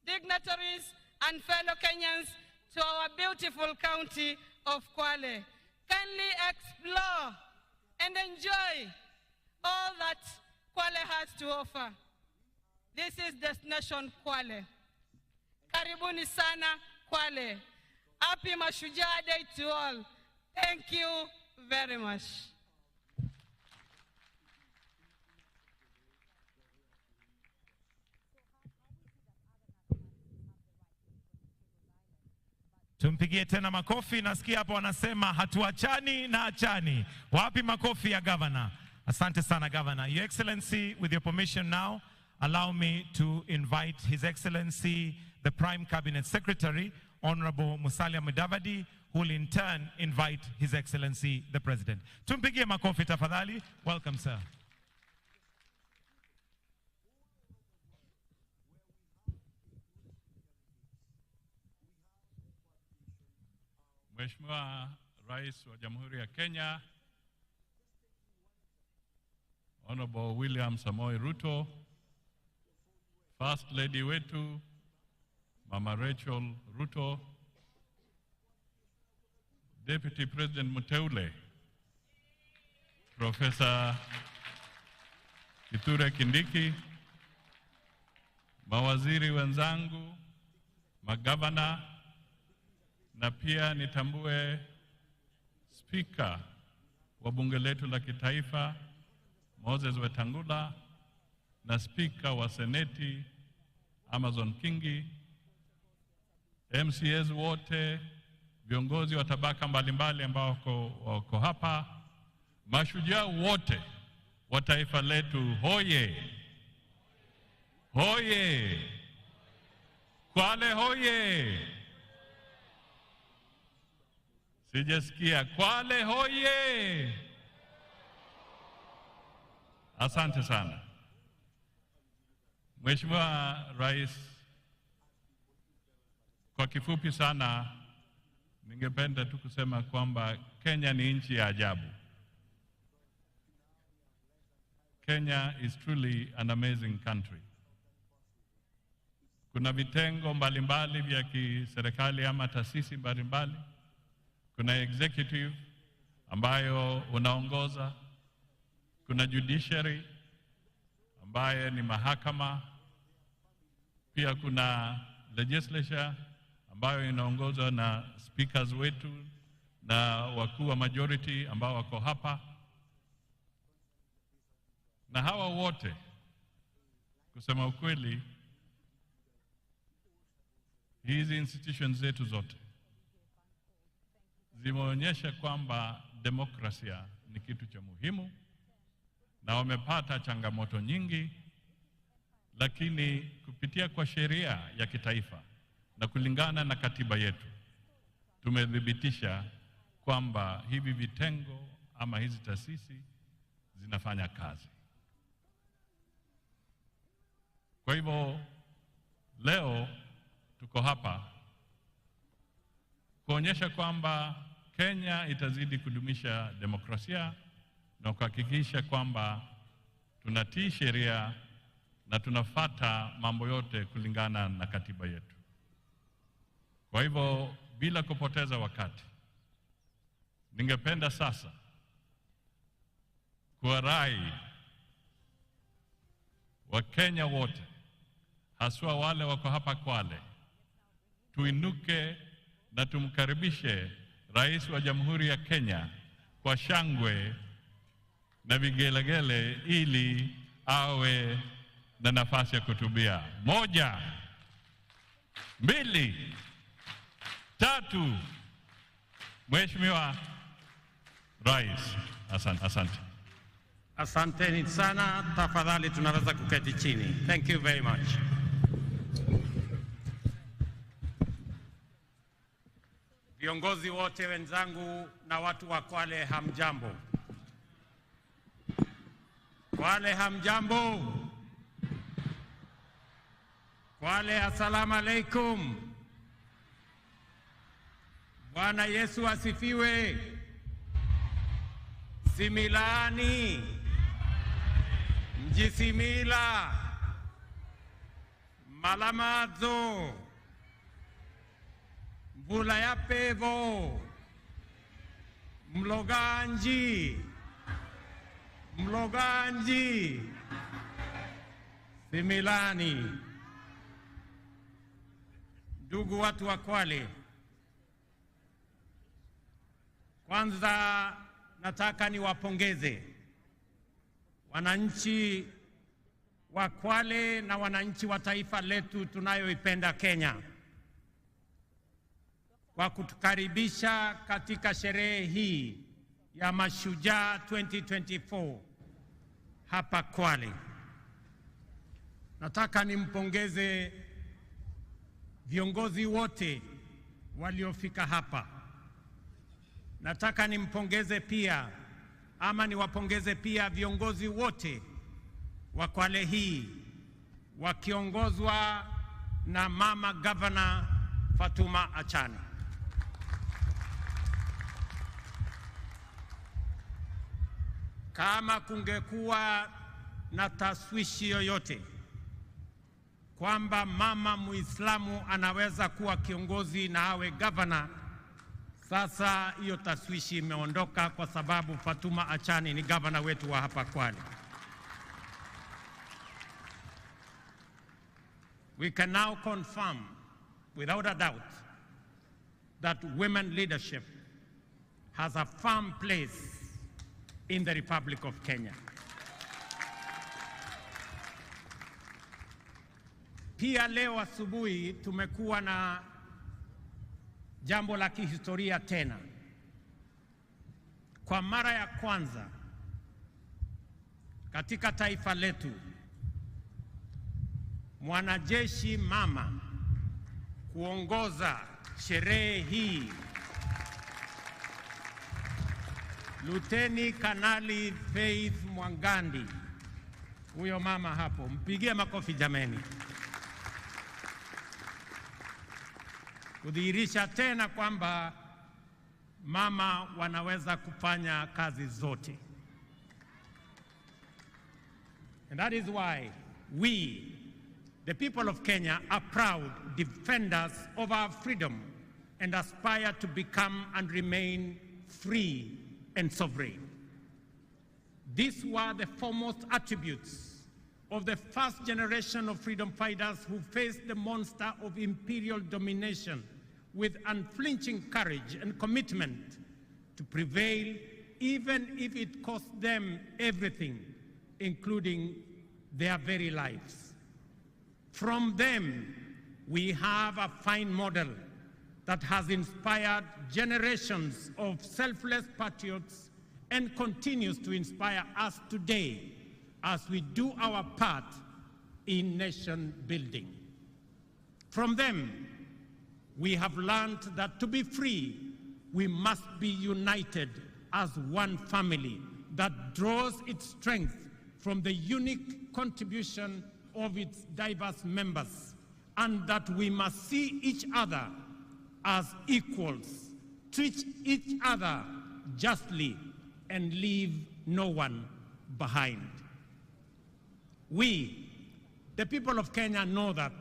dignitaries, and fellow Kenyans to our beautiful county of Kwale. Kindly explore and enjoy all that Kwale has to offer. This is Destination Kwale. Karibuni sana Kwale. Happy Mashujaa Day to all. Thank you very much. Tumpigie tena makofi. Nasikia hapo wanasema hatuachani na achani. Wapi makofi ya governor? Asante sana, Governor. Your Excellency, with your permission now, allow me to invite His Excellency, the Prime Cabinet Secretary, Honorable Musalia Mudavadi, who will in turn invite His Excellency, the President. Tumpigie makofi tafadhali. Welcome, sir. Mheshimiwa Rais wa Jamhuri ya Kenya, Honorable William Samoei Ruto, First Lady wetu, Mama Rachel Ruto, Deputy President Muteule, Professor Kithure Kindiki, mawaziri wenzangu, magavana, na pia nitambue Spika wa bunge letu la kitaifa Moses Wetangula na Spika wa Seneti Amazon Kingi, MCAs wote, viongozi wa tabaka mbalimbali ambao wako hapa, mashujaa wote wa taifa letu, hoye! hoye! Kwale hoye! Sijasikia Kwale hoye! Asante sana. Mheshimiwa Rais, kwa kifupi sana ningependa tu kusema kwamba Kenya ni nchi ya ajabu. Kenya is truly an amazing country. Kuna vitengo mbalimbali vya kiserikali ama taasisi mbalimbali. Kuna executive ambayo unaongoza, kuna judiciary ambaye ni mahakama, pia kuna legislature ambayo inaongozwa na speakers wetu na wakuu wa majority ambao wako hapa. Na hawa wote, kusema ukweli, hizi institutions zetu zote zimeonyesha kwamba demokrasia ni kitu cha muhimu, na wamepata changamoto nyingi, lakini kupitia kwa sheria ya kitaifa na kulingana na katiba yetu tumethibitisha kwamba hivi vitengo ama hizi taasisi zinafanya kazi. Kwa hivyo leo tuko hapa kuonyesha kwamba Kenya itazidi kudumisha demokrasia na kuhakikisha kwamba tunatii sheria na tunafata mambo yote kulingana na katiba yetu. Kwa hivyo bila kupoteza wakati, ningependa sasa kuwarai Wakenya wote, haswa wale wako hapa Kwale, tuinuke na tumkaribishe Rais wa Jamhuri ya Kenya kwa shangwe na vigelegele ili awe na nafasi ya kuhutubia. 1, 2, 3. Mheshimiwa Rais, asante, asante. Asanteni sana, tafadhali tunaweza kuketi chini. Thank you very much. Viongozi wote wenzangu na watu wa Kwale, hamjambo. Kwale hamjambo. Kwale assalamu alaikum. Bwana Yesu asifiwe. Similani Mjisimila Malamazo Mvula ya pevo Mloganji Mloganji Similani. Ndugu watu wa Kwale, kwanza nataka niwapongeze wananchi wa Kwale na wananchi wa taifa letu tunayoipenda Kenya kwa kutukaribisha katika sherehe hii ya Mashujaa 2024 hapa Kwale. Nataka nimpongeze viongozi wote waliofika hapa. Nataka nimpongeze pia ama niwapongeze pia viongozi wote wa Kwale hii wakiongozwa na Mama Governor Fatuma Achani. Kama kungekuwa na taswishi yoyote kwamba mama Muislamu anaweza kuwa kiongozi na awe governor, sasa hiyo taswishi imeondoka kwa sababu Fatuma Achani ni governor wetu wa hapa Kwale. We can now confirm without a doubt that women leadership has a firm place in the Republic of Kenya. Pia leo asubuhi tumekuwa na jambo la kihistoria tena. Kwa mara ya kwanza katika taifa letu, mwanajeshi mama kuongoza sherehe hii, Luteni Kanali Faith Mwangandi. Huyo mama hapo, mpigie makofi jameni. Kudhihirisha tena kwamba mama wanaweza kufanya kazi zote. And that is why we, the people of Kenya, are proud defenders of our freedom and aspire to become and remain free and sovereign. These were the foremost attributes of the first generation of freedom fighters who faced the monster of imperial domination with unflinching courage and commitment to prevail, even if it cost them everything, including their very lives. From them, we have a fine model that has inspired generations of selfless patriots and continues to inspire us today as we do our part in nation building. From them, we have learned that to be free, we must be united as one family that draws its strength from the unique contribution of its diverse members, and that we must see each other as equals, treat each other justly, and leave no one behind. We, the people of Kenya, know that,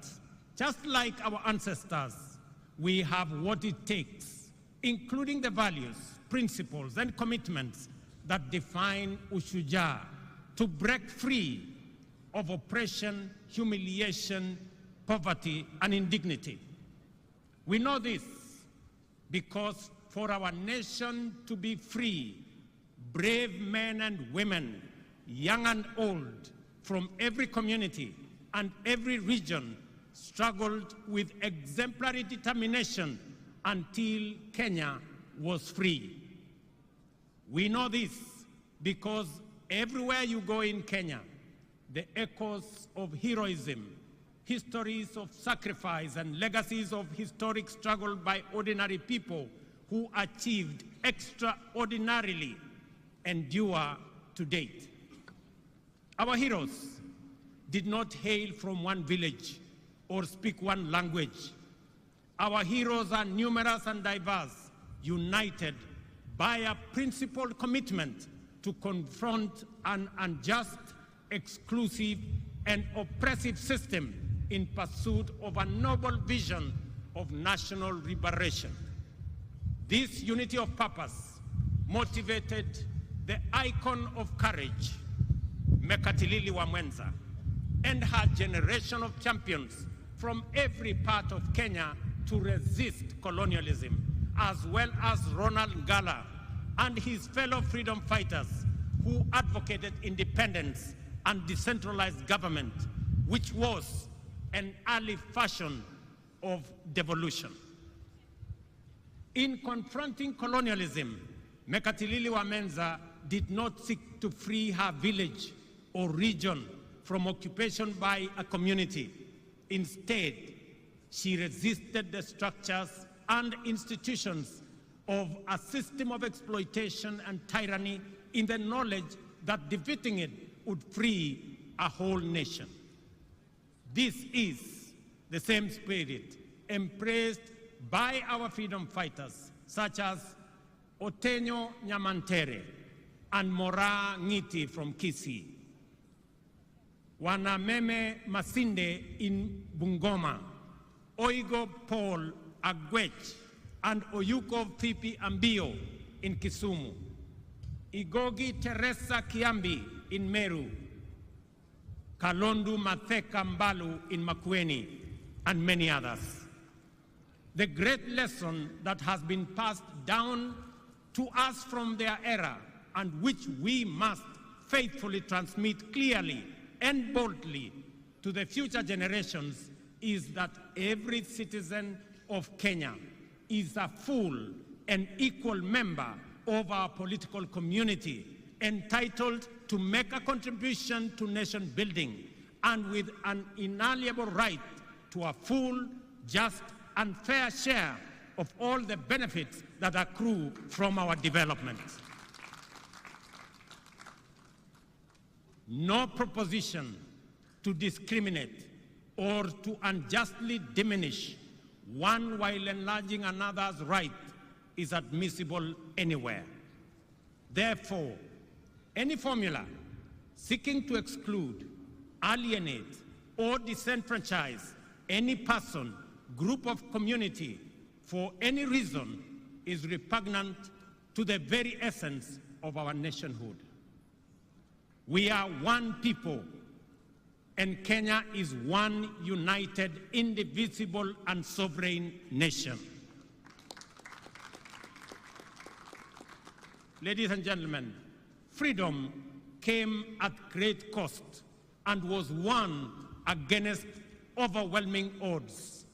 just like our ancestors, we have what it takes, including the values, principles, and commitments that define Ushujaa, to break free of oppression, humiliation, poverty, and indignity. We know this because for our nation to be free, brave men and women, young and old, from every community and every region struggled with exemplary determination until Kenya was free. We know this because everywhere you go in Kenya, the echoes of heroism, histories of sacrifice, and legacies of historic struggle by ordinary people who achieved extraordinarily endure to date. Our heroes did not hail from one village or speak one language. Our heroes are numerous and diverse, united by a principled commitment to confront an unjust, exclusive, and oppressive system in pursuit of a noble vision of national liberation. This unity of purpose motivated the icon of courage, Mekatilili wa Mwenza, and her generation of champions from every part of Kenya to resist colonialism, as well as Ronald Ngala and his fellow freedom fighters who advocated independence and decentralized government, which was an early fashion of devolution. In confronting colonialism, Mekatilili wa Menza did not seek to free her village or region from occupation by a community. Instead, she resisted the structures and institutions of a system of exploitation and tyranny in the knowledge that defeating it would free a whole nation. This is the same spirit embraced by our freedom fighters, such as Otenyo Nyamantere and Mora Ngiti from Kisii, Wanameme Masinde in Bungoma, Oigo Paul Agwech and Oyuko Fipi Ambio in Kisumu, Igogi Teresa Kiambi in Meru, Kalondu Matheka Mbalu in Makueni, and many others. The great lesson that has been passed down to us from their era and which we must faithfully transmit clearly and boldly to the future generations is that every citizen of Kenya is a full and equal member of our political community, entitled to make a contribution to nation building and with an inalienable right to a full, just, and fair share of all the benefits that accrue from our development. No proposition to discriminate or to unjustly diminish one while enlarging another's right is admissible anywhere. Therefore, any formula seeking to exclude, alienate, or disenfranchise any person, group of community for any reason is repugnant to the very essence of our nationhood. We are one people, and Kenya is one united, indivisible, and sovereign nation. Ladies and gentlemen, freedom came at great cost and was won against overwhelming odds.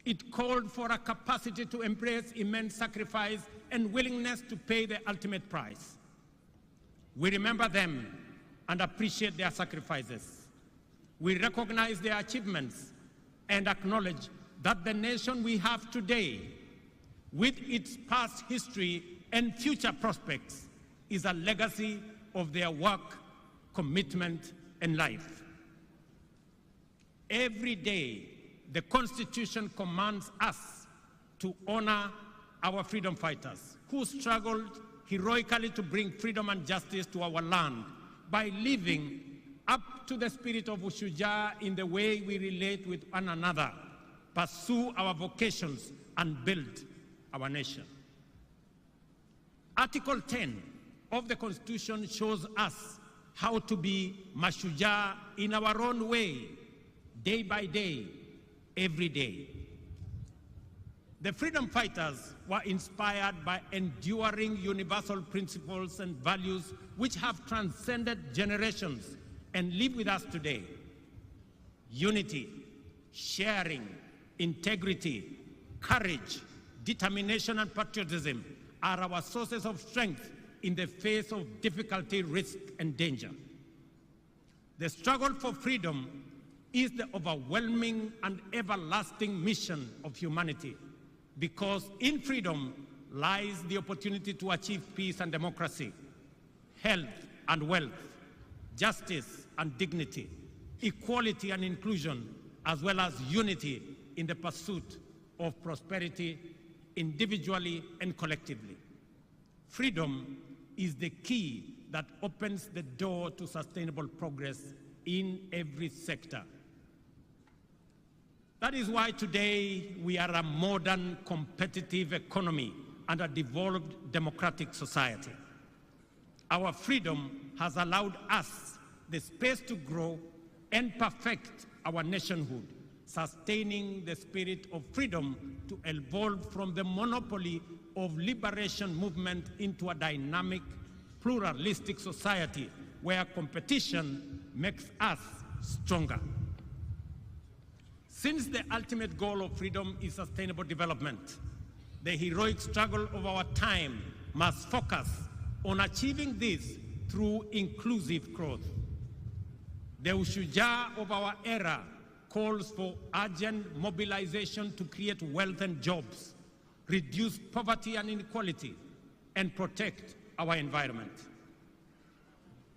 It called for a capacity to embrace immense sacrifice and willingness to pay the ultimate price. We remember them and appreciate their sacrifices. We recognize their achievements and acknowledge that the nation we have today, with its past history and future prospects, is a legacy of their work, commitment, and life. Every day, the Constitution commands us to honor our freedom fighters who struggled heroically to bring freedom and justice to our land by living up to the spirit of Ushujaa in the way we relate with one another, pursue our vocations, and build our nation. Article 10 of the Constitution shows us how to be Mashujaa in our own way, day by day, every day. The freedom fighters were inspired by enduring universal principles and values which have transcended generations and live with us today. Unity, sharing, integrity, courage, determination, and patriotism are our sources of strength in the face of difficulty, risk, and danger. The struggle for freedom is the overwhelming and everlasting mission of humanity, because in freedom lies the opportunity to achieve peace and democracy, health and wealth, justice and dignity, equality and inclusion, as well as unity in the pursuit of prosperity individually and collectively. Freedom is the key that opens the door to sustainable progress in every sector. That is why today we are a modern, competitive economy and a devolved democratic society. Our freedom has allowed us the space to grow and perfect our nationhood, sustaining the spirit of freedom to evolve from the monopoly of liberation movement into a dynamic, pluralistic society where competition makes us stronger. Since the ultimate goal of freedom is sustainable development, the heroic struggle of our time must focus on achieving this through inclusive growth. The Ushujaa of our era calls for urgent mobilization to create wealth and jobs, reduce poverty and inequality, and protect our environment.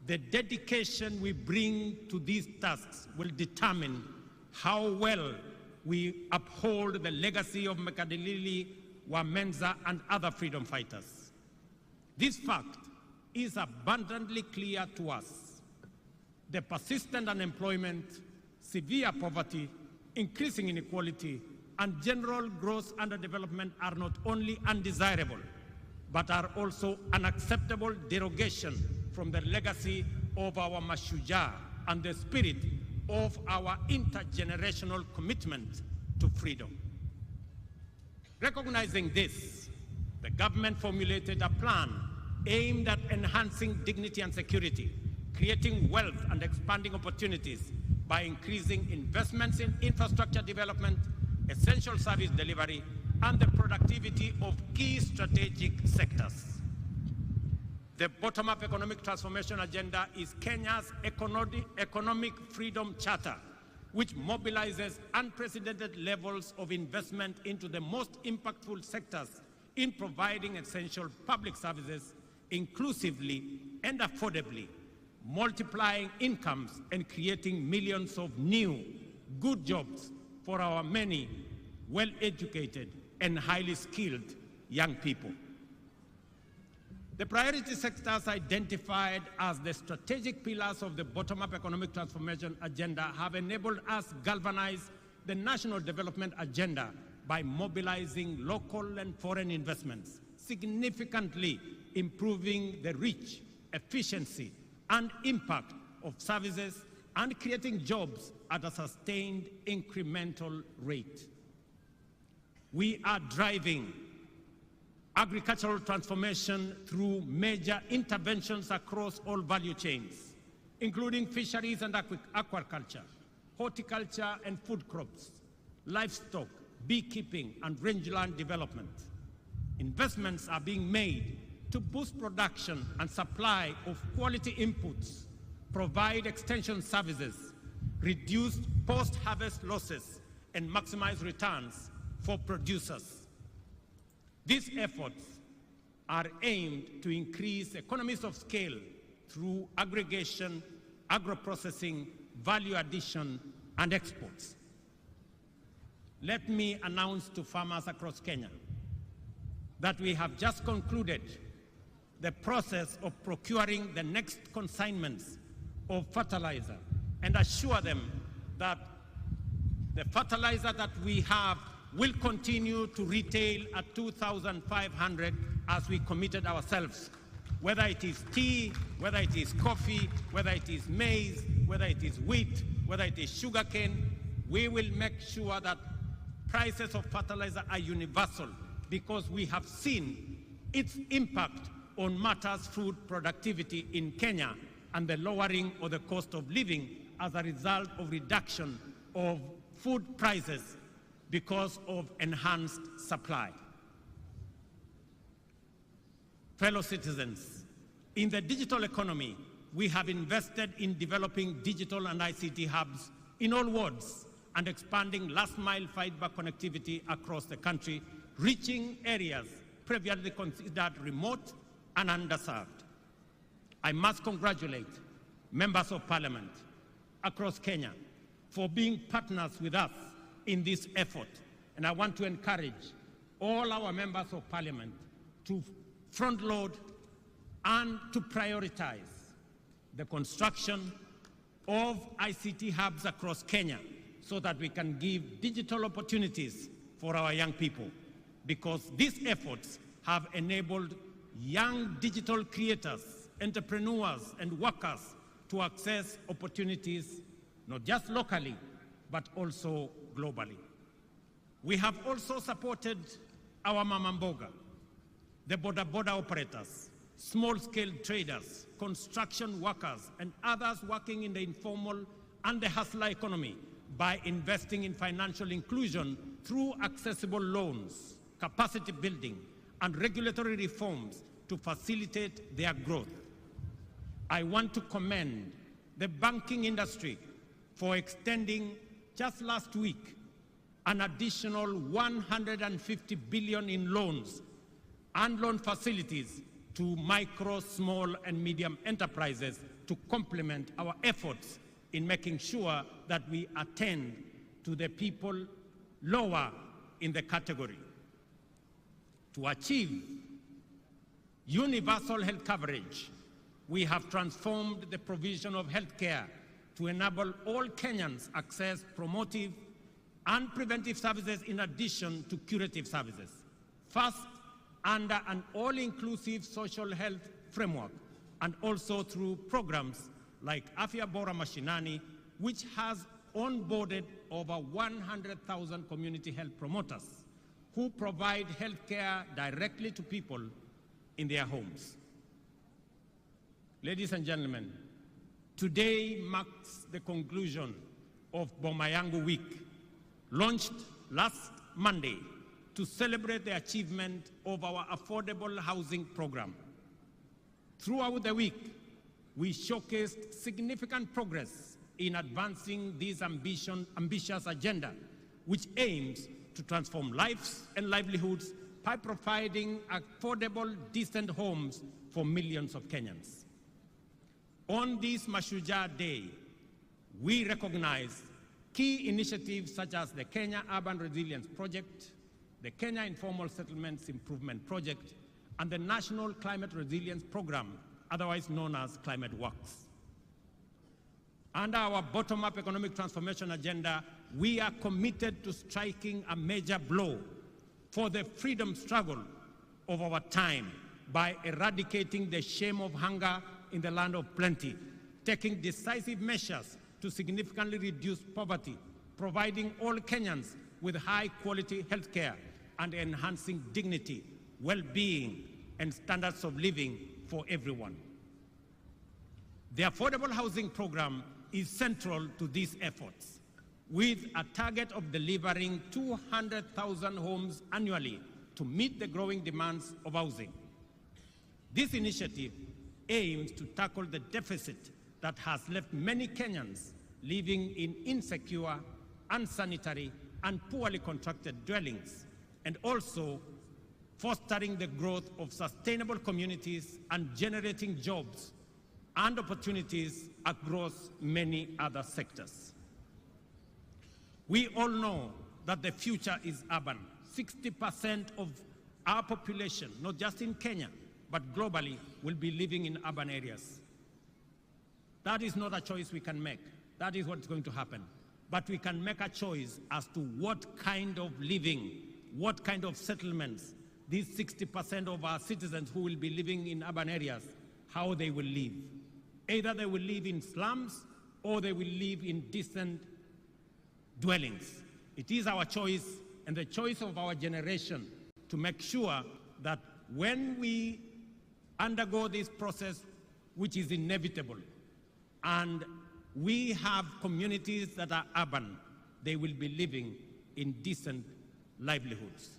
The dedication we bring to these tasks will determine how well we uphold the legacy of Mekatilili wa Menza and other freedom fighters. This fact is abundantly clear to us. The persistent unemployment, severe poverty, increasing inequality, and general gross underdevelopment are not only undesirable, but are also unacceptable derogation from the legacy of our Mashujaa and the spirit of our intergenerational commitment to freedom. Recognizing this, the government formulated a plan aimed at enhancing dignity and security, creating wealth and expanding opportunities by increasing investments in infrastructure development, essential service delivery, and the productivity of key strategic sectors. The bottom-up economic transformation agenda is Kenya's economic freedom charter, which mobilizes unprecedented levels of investment into the most impactful sectors in providing essential public services inclusively and affordably, multiplying incomes and creating millions of new good jobs for our many well-educated and highly skilled young people. The priority sectors identified as the strategic pillars of the bottom-up economic transformation agenda have enabled us galvanize the national development agenda by mobilizing local and foreign investments, significantly improving the reach, efficiency, and impact of services and creating jobs at a sustained incremental rate. We are driving agricultural transformation through major interventions across all value chains, including fisheries and aquaculture, horticulture and food crops, livestock, beekeeping, and rangeland development. Investments are being made to boost production and supply of quality inputs, provide extension services, reduce post-harvest losses, and maximize returns for producers. These efforts are aimed to increase economies of scale through aggregation, agro-processing, value addition, and exports. Let me announce to farmers across Kenya that we have just concluded the process of procuring the next consignments of fertilizer and assure them that the fertilizer that we have will continue to retail at 2,500 as we committed ourselves. Whether it is tea, whether it is coffee, whether it is maize, whether it is wheat, whether it is sugarcane, we will make sure that prices of fertilizer are universal because we have seen its impact on matters food productivity in Kenya and the lowering of the cost of living as a result of reduction of food prices because of enhanced supply. Fellow citizens, in the digital economy, we have invested in developing digital and ICT hubs in all wards and expanding last-mile fiber connectivity across the country, reaching areas previously considered remote and underserved. I must congratulate members of parliament across Kenya for being partners with us in this effort. And I want to encourage all our members of parliament to front load and to prioritize the construction of ICT hubs across Kenya so that we can give digital opportunities for our young people, because these efforts have enabled young digital creators, entrepreneurs, and workers to access opportunities not just locally, but also globally. We have also supported our Mama Mboga, the border operators, small-scale traders, construction workers, and others working in the informal and the hustler economy by investing in financial inclusion through accessible loans, capacity building, and regulatory reforms to facilitate their growth. I want to commend the banking industry for extending, just last week, an additional 150 billion in loans and loan facilities to micro, small, and medium enterprises to complement our efforts in making sure that we attend to the people lower in the category. To achieve universal health coverage, we have transformed the provision of health care to enable all Kenyans access promotive and preventive services in addition to curative services. First, under an all-inclusive social health framework, and also through programs like Afya Bora Mashinani, which has onboarded over 100,000 community health promoters who provide health care directly to people in their homes. Ladies and gentlemen, today marks the conclusion of Boma Yangu Week, launched last Monday to celebrate the achievement of our affordable housing program. Throughout the week, we showcased significant progress in advancing this ambitious agenda, which aims to transform lives and livelihoods by providing affordable, decent homes for millions of Kenyans. On this Mashujaa Day, we recognize key initiatives such as the Kenya Urban Resilience Project, the Kenya Informal Settlements Improvement Project, and the National Climate Resilience Program, otherwise known as Climate Works. Under our bottom-up economic transformation agenda, we are committed to striking a major blow for the freedom struggle of our time by eradicating the shame of hunger in the land of plenty, taking decisive measures to significantly reduce poverty, providing all Kenyans with high-quality health care, and enhancing dignity, well-being, and standards of living for everyone. The Affordable Housing Program is central to these efforts, with a target of delivering 200,000 homes annually to meet the growing demands of housing. This initiative aims to tackle the deficit that has left many Kenyans living in insecure, unsanitary, and poorly constructed dwellings, and also fostering the growth of sustainable communities and generating jobs and opportunities across many other sectors. We all know that the future is urban. 60% of our population, not just in Kenya, but globally, will be living in urban areas. That is not a choice we can make. That is what's going to happen. But we can make a choice as to what kind of living, what kind of settlements these 60% of our citizens who will be living in urban areas, how they will live. Either they will live in slums or they will live in decent dwellings. It is our choice and the choice of our generation to make sure that when we undergo this process, which is inevitable, and we have communities that are urban, they will be living in decent livelihoods.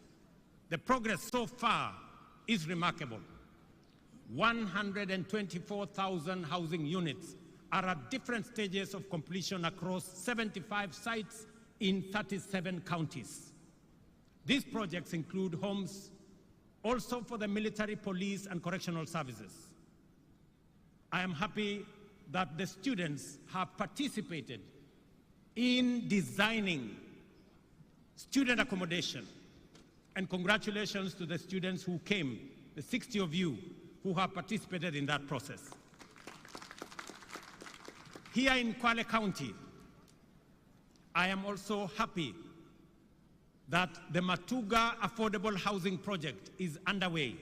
The progress so far is remarkable. 124,000 housing units are at different stages of completion across 75 sites in 37 counties. These projects include homes also for the military, police, and correctional services. I am happy that the students have participated in designing student accommodation. And congratulations to the students who came, the 60 of you who have participated in that process. Here in Kwale County, I am also happy that the Matuga Affordable Housing Project is underway,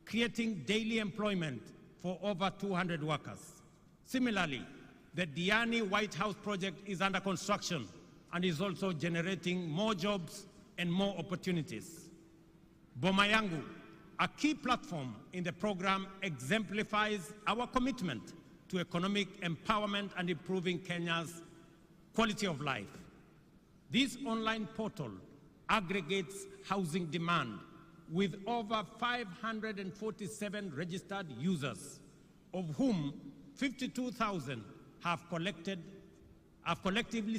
creating daily employment for over 200 workers. Similarly, the Diani White House project is under construction and is also generating more jobs and more opportunities. Boma Yangu, a key platform in the program, exemplifies our commitment to economic empowerment and improving Kenya's quality of life. This online portal aggregates housing demand with over 547 registered users, of whom 52,000 have collectively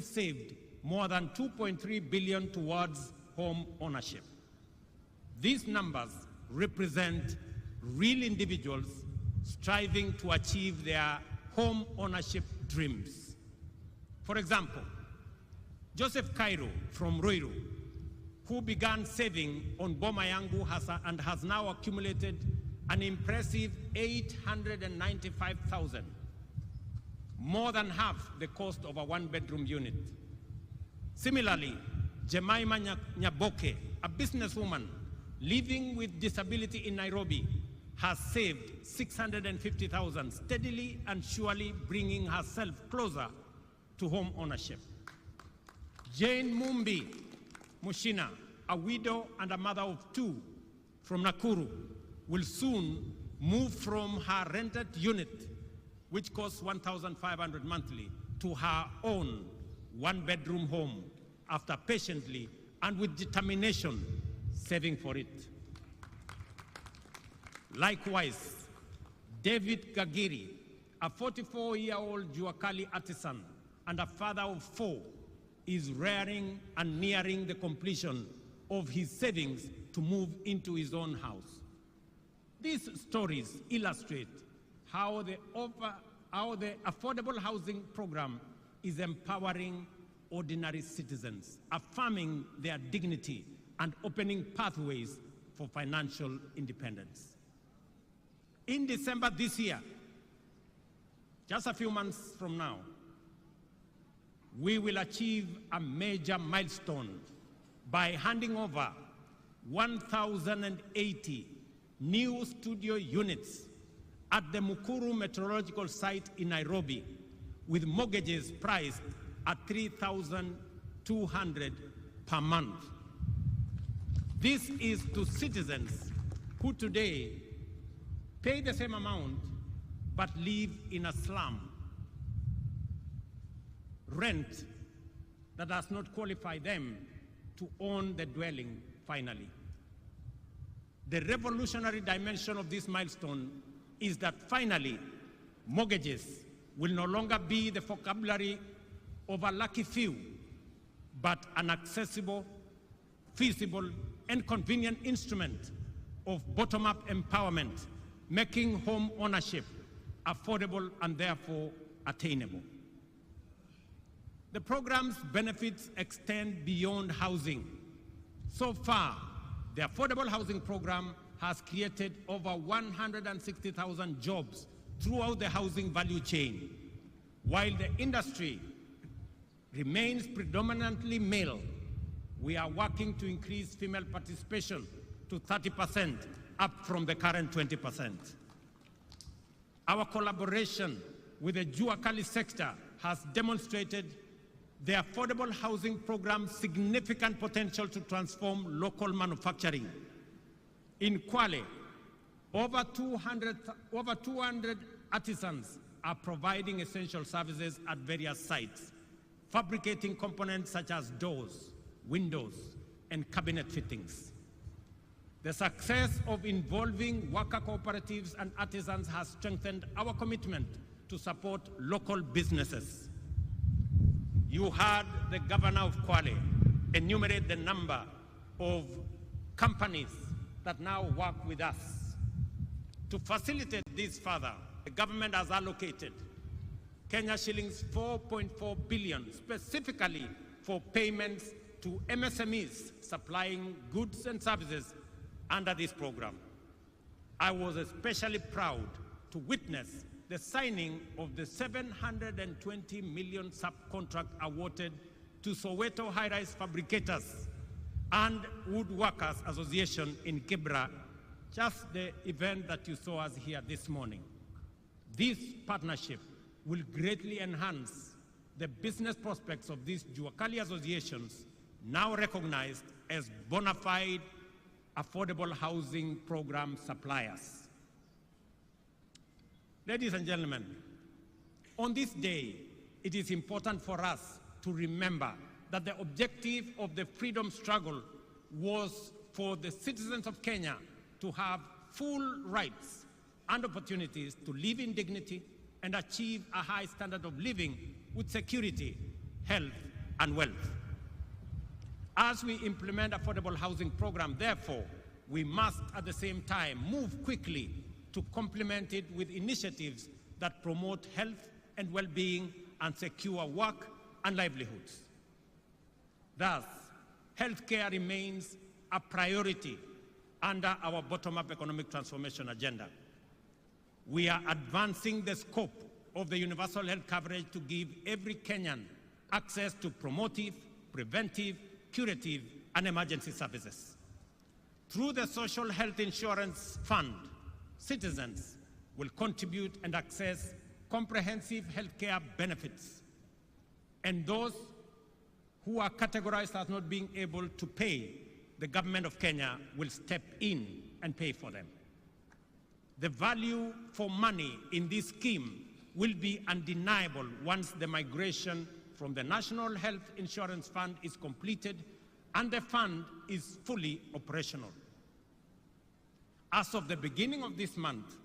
saved more than 2.3 billion towards home ownership. These numbers represent real individuals striving to achieve their home ownership dreams. For example, Joseph Cairo from Ruiru, who began saving on Boma Yangu and has now accumulated an impressive 895,000, more than half the cost of a one-bedroom unit. Similarly, Jemima Nyaboke, a businesswoman living with disability in Nairobi, has saved 650,000, steadily and surely bringing herself closer to home ownership. Jane Mumbi Mushina, a widow and a mother of two from Nakuru, will soon move from her rented unit, which costs 1,500 monthly, to her own one-bedroom home after patiently and with determination saving for it. Likewise, David Gagiri, a 44-year-old Juakali artisan and a father of 4, is rearing and nearing the completion of his savings to move into his own house. These stories illustrate how the affordable housing program is empowering ordinary citizens, affirming their dignity and opening pathways for financial independence. In December this year, just a few months from now, we will achieve a major milestone by handing over 1,080 new studio units at the Mukuru Meteorological Site in Nairobi, with mortgages priced at 3,200 per month. This is to citizens who today pay the same amount but live in a slum. Rent that does not qualify them to own the dwelling finally. The revolutionary dimension of this milestone is that finally, mortgages will no longer be the vocabulary of a lucky few, but an accessible, feasible, and convenient instrument of bottom-up empowerment, making home ownership affordable and therefore attainable. The program's benefits extend beyond housing. So far, the Affordable Housing Program has created over 160,000 jobs throughout the housing value chain. While the industry remains predominantly male, we are working to increase female participation to 30%, up from the current 20%. Our collaboration with the Juakali sector has demonstrated the Affordable Housing Program's significant potential to transform local manufacturing. In Kwale, over 200 artisans are providing essential services at various sites, fabricating components such as doors, windows, and cabinet fittings. The success of involving worker cooperatives and artisans has strengthened our commitment to support local businesses. You heard the governor of Kwale enumerate the number of companies that now work with us. To facilitate this further, the government has allocated Kenya shillings 4.4 billion specifically for payments to MSMEs supplying goods and services under this program. I was especially proud to witness the signing of the 720 million subcontract awarded to Soweto High-Rise Fabricators and Woodworkers Association in Kibra, just the event that you saw us here this morning. This partnership will greatly enhance the business prospects of these Juakali associations, now recognized as bona fide affordable housing program suppliers. Ladies and gentlemen, on this day, it is important for us to remember that the objective of the freedom struggle was for the citizens of Kenya to have full rights and opportunities to live in dignity and achieve a high standard of living with security, health, and wealth. As we implement affordable housing program, therefore, we must at the same time move quickly to complement it with initiatives that promote health and well-being and secure work and livelihoods. Thus, healthcare remains a priority under our bottom-up economic transformation agenda. We are advancing the scope of the universal health coverage to give every Kenyan access to promotive, preventive, curative, and emergency services. Through the Social Health Insurance Fund, citizens will contribute and access comprehensive healthcare benefits. And those who are categorized as not being able to pay, the government of Kenya will step in and pay for them. The value for money in this scheme will be undeniable once the migration from the National Health Insurance Fund is completed and the fund is fully operational. As of the beginning of this month,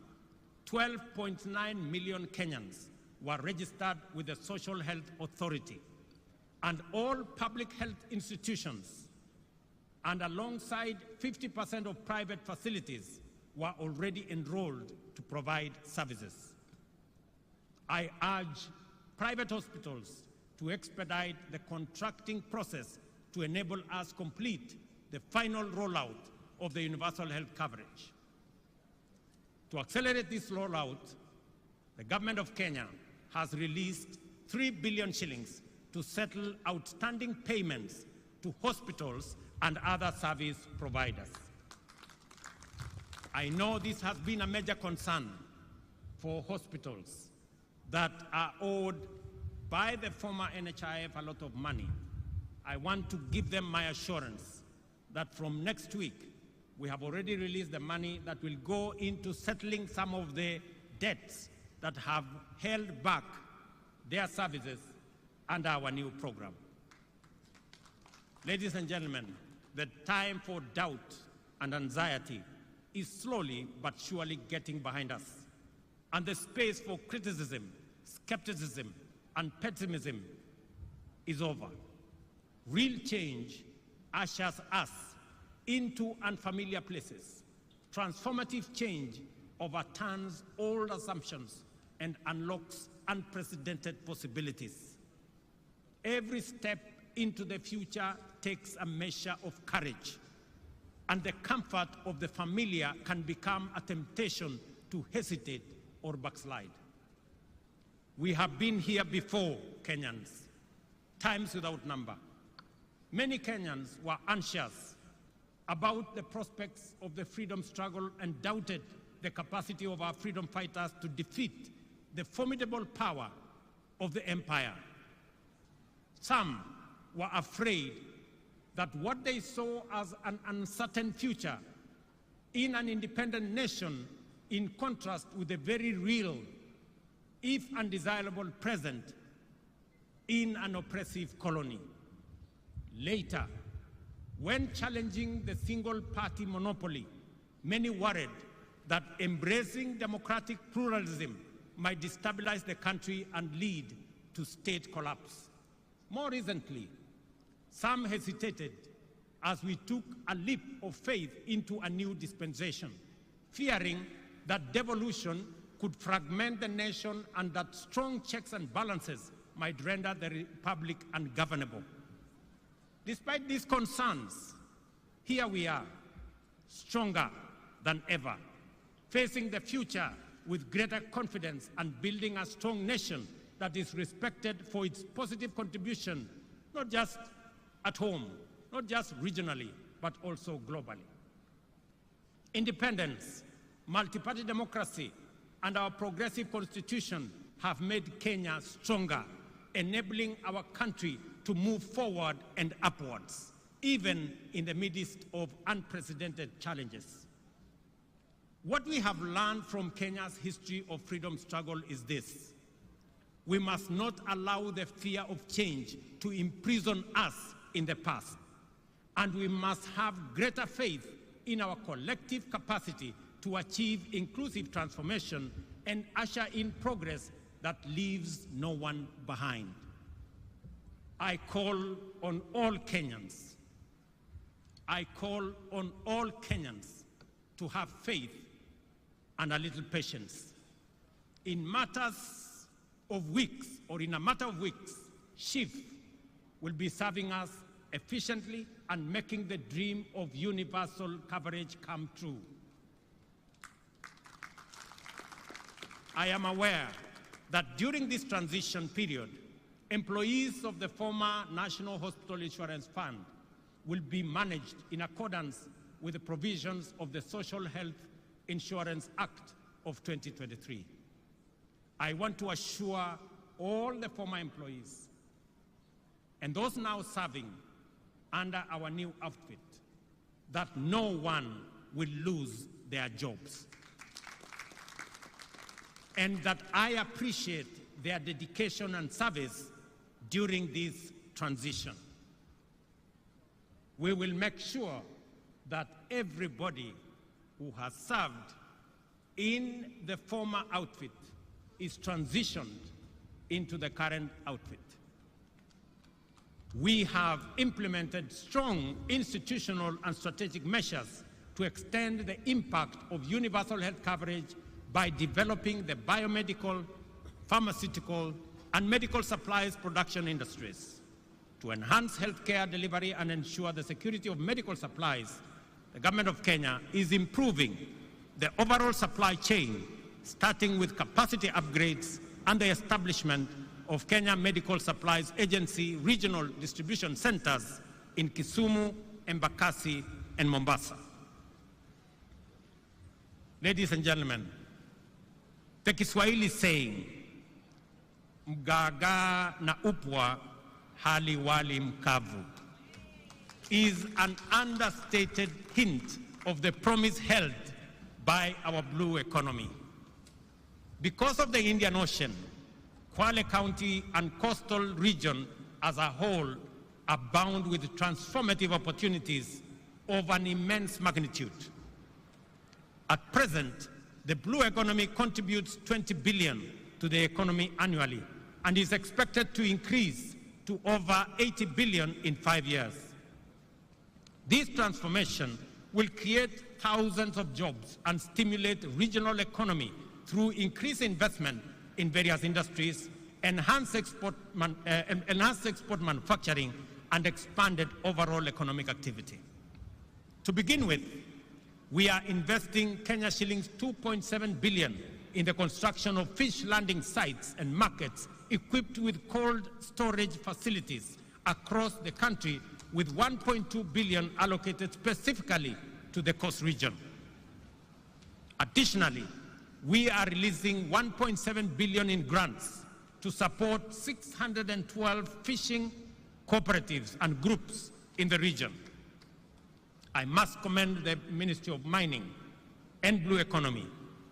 12.9 million Kenyans were registered with the Social Health Authority and all public health institutions, and alongside 50% of private facilities were already enrolled to provide services. I urge private hospitals to expedite the contracting process to enable us complete the final rollout of the universal health coverage. To accelerate this rollout, the government of Kenya has released 3 billion shillings to settle outstanding payments to hospitals and other service providers. I know this has been a major concern for hospitals that are owed by the former NHIF a lot of money. I want to give them my assurance that from next week, we have already released the money that will go into settling some of the debts that have held back their services under our new program. Ladies and gentlemen, the time for doubt and anxiety is slowly but surely getting behind us, and the space for criticism, skepticism, and pessimism is over. Real change ushers us into unfamiliar places. Transformative change overturns old assumptions and unlocks unprecedented possibilities. Every step into the future takes a measure of courage, and the comfort of the familiar can become a temptation to hesitate or backslide. We have been here before, Kenyans, times without number. Many Kenyans were anxious about the prospects of the freedom struggle and doubted the capacity of our freedom fighters to defeat the formidable power of the empire. Some were afraid that what they saw as an uncertain future in an independent nation, in contrast with the very real, if undesirable, present in an oppressive colony. Later, when challenging the single-party monopoly, many worried that embracing democratic pluralism might destabilize the country and lead to state collapse. More recently, some hesitated as we took a leap of faith into a new dispensation, fearing that devolution could fragment the nation and that strong checks and balances might render the republic ungovernable. Despite these concerns, here we are, stronger than ever, facing the future with greater confidence and building a strong nation that is respected for its positive contribution, not just at home, not just regionally, but also globally. Independence, multi-party democracy, and our progressive constitution have made Kenya stronger, enabling our country to move forward and upwards, even in the midst of unprecedented challenges. What we have learned from Kenya's history of freedom struggle is this: we must not allow the fear of change to imprison us in the past, and we must have greater faith in our collective capacity to achieve inclusive transformation and usher in progress that leaves no one behind. I call on all Kenyans. I call on all Kenyans to have faith and a little patience. In matters of weeks, or in a matter of weeks, SHIF will be serving us efficiently and making the dream of universal coverage come true. I am aware that during this transition period, employees of the former National Hospital Insurance Fund will be managed in accordance with the provisions of the Social Health Insurance Act of 2023. I want to assure all the former employees and those now serving under our new outfit that no one will lose their jobs, and that I appreciate their dedication and service during this transition. We will make sure that everybody who has served in the former outfit is transitioned into the current outfit. We have implemented strong institutional and strategic measures to extend the impact of universal health coverage by developing the biomedical, pharmaceutical, and medical supplies production industries. To enhance healthcare delivery and ensure the security of medical supplies, the government of Kenya is improving the overall supply chain, starting with capacity upgrades and the establishment of Kenya Medical Supplies Agency regional distribution centers in Kisumu, Embakasi, and Mombasa. Ladies and gentlemen, the Kiswahili saying, Mgaga na upwa hali wali mkavu, is an understated hint of the promise held by our blue economy. Because of the Indian Ocean, Kwale County and coastal region as a whole abound with transformative opportunities of an immense magnitude. At present, the blue economy contributes 20 billion to the economy annually and is expected to increase to over 80 billion in 5 years. This transformation will create thousands of jobs and stimulate regional economy through increased investment in various industries, enhanced export manufacturing, and expanded overall economic activity. To begin with, we are investing Kenya shillings 2.7 billion in the construction of fish landing sites and markets equipped with cold storage facilities across the country, with 1.2 billion allocated specifically to the coast region. Additionally, we are releasing 1.7 billion in grants to support 612 fishing cooperatives and groups in the region. I must commend the Ministry of Mining and Blue Economy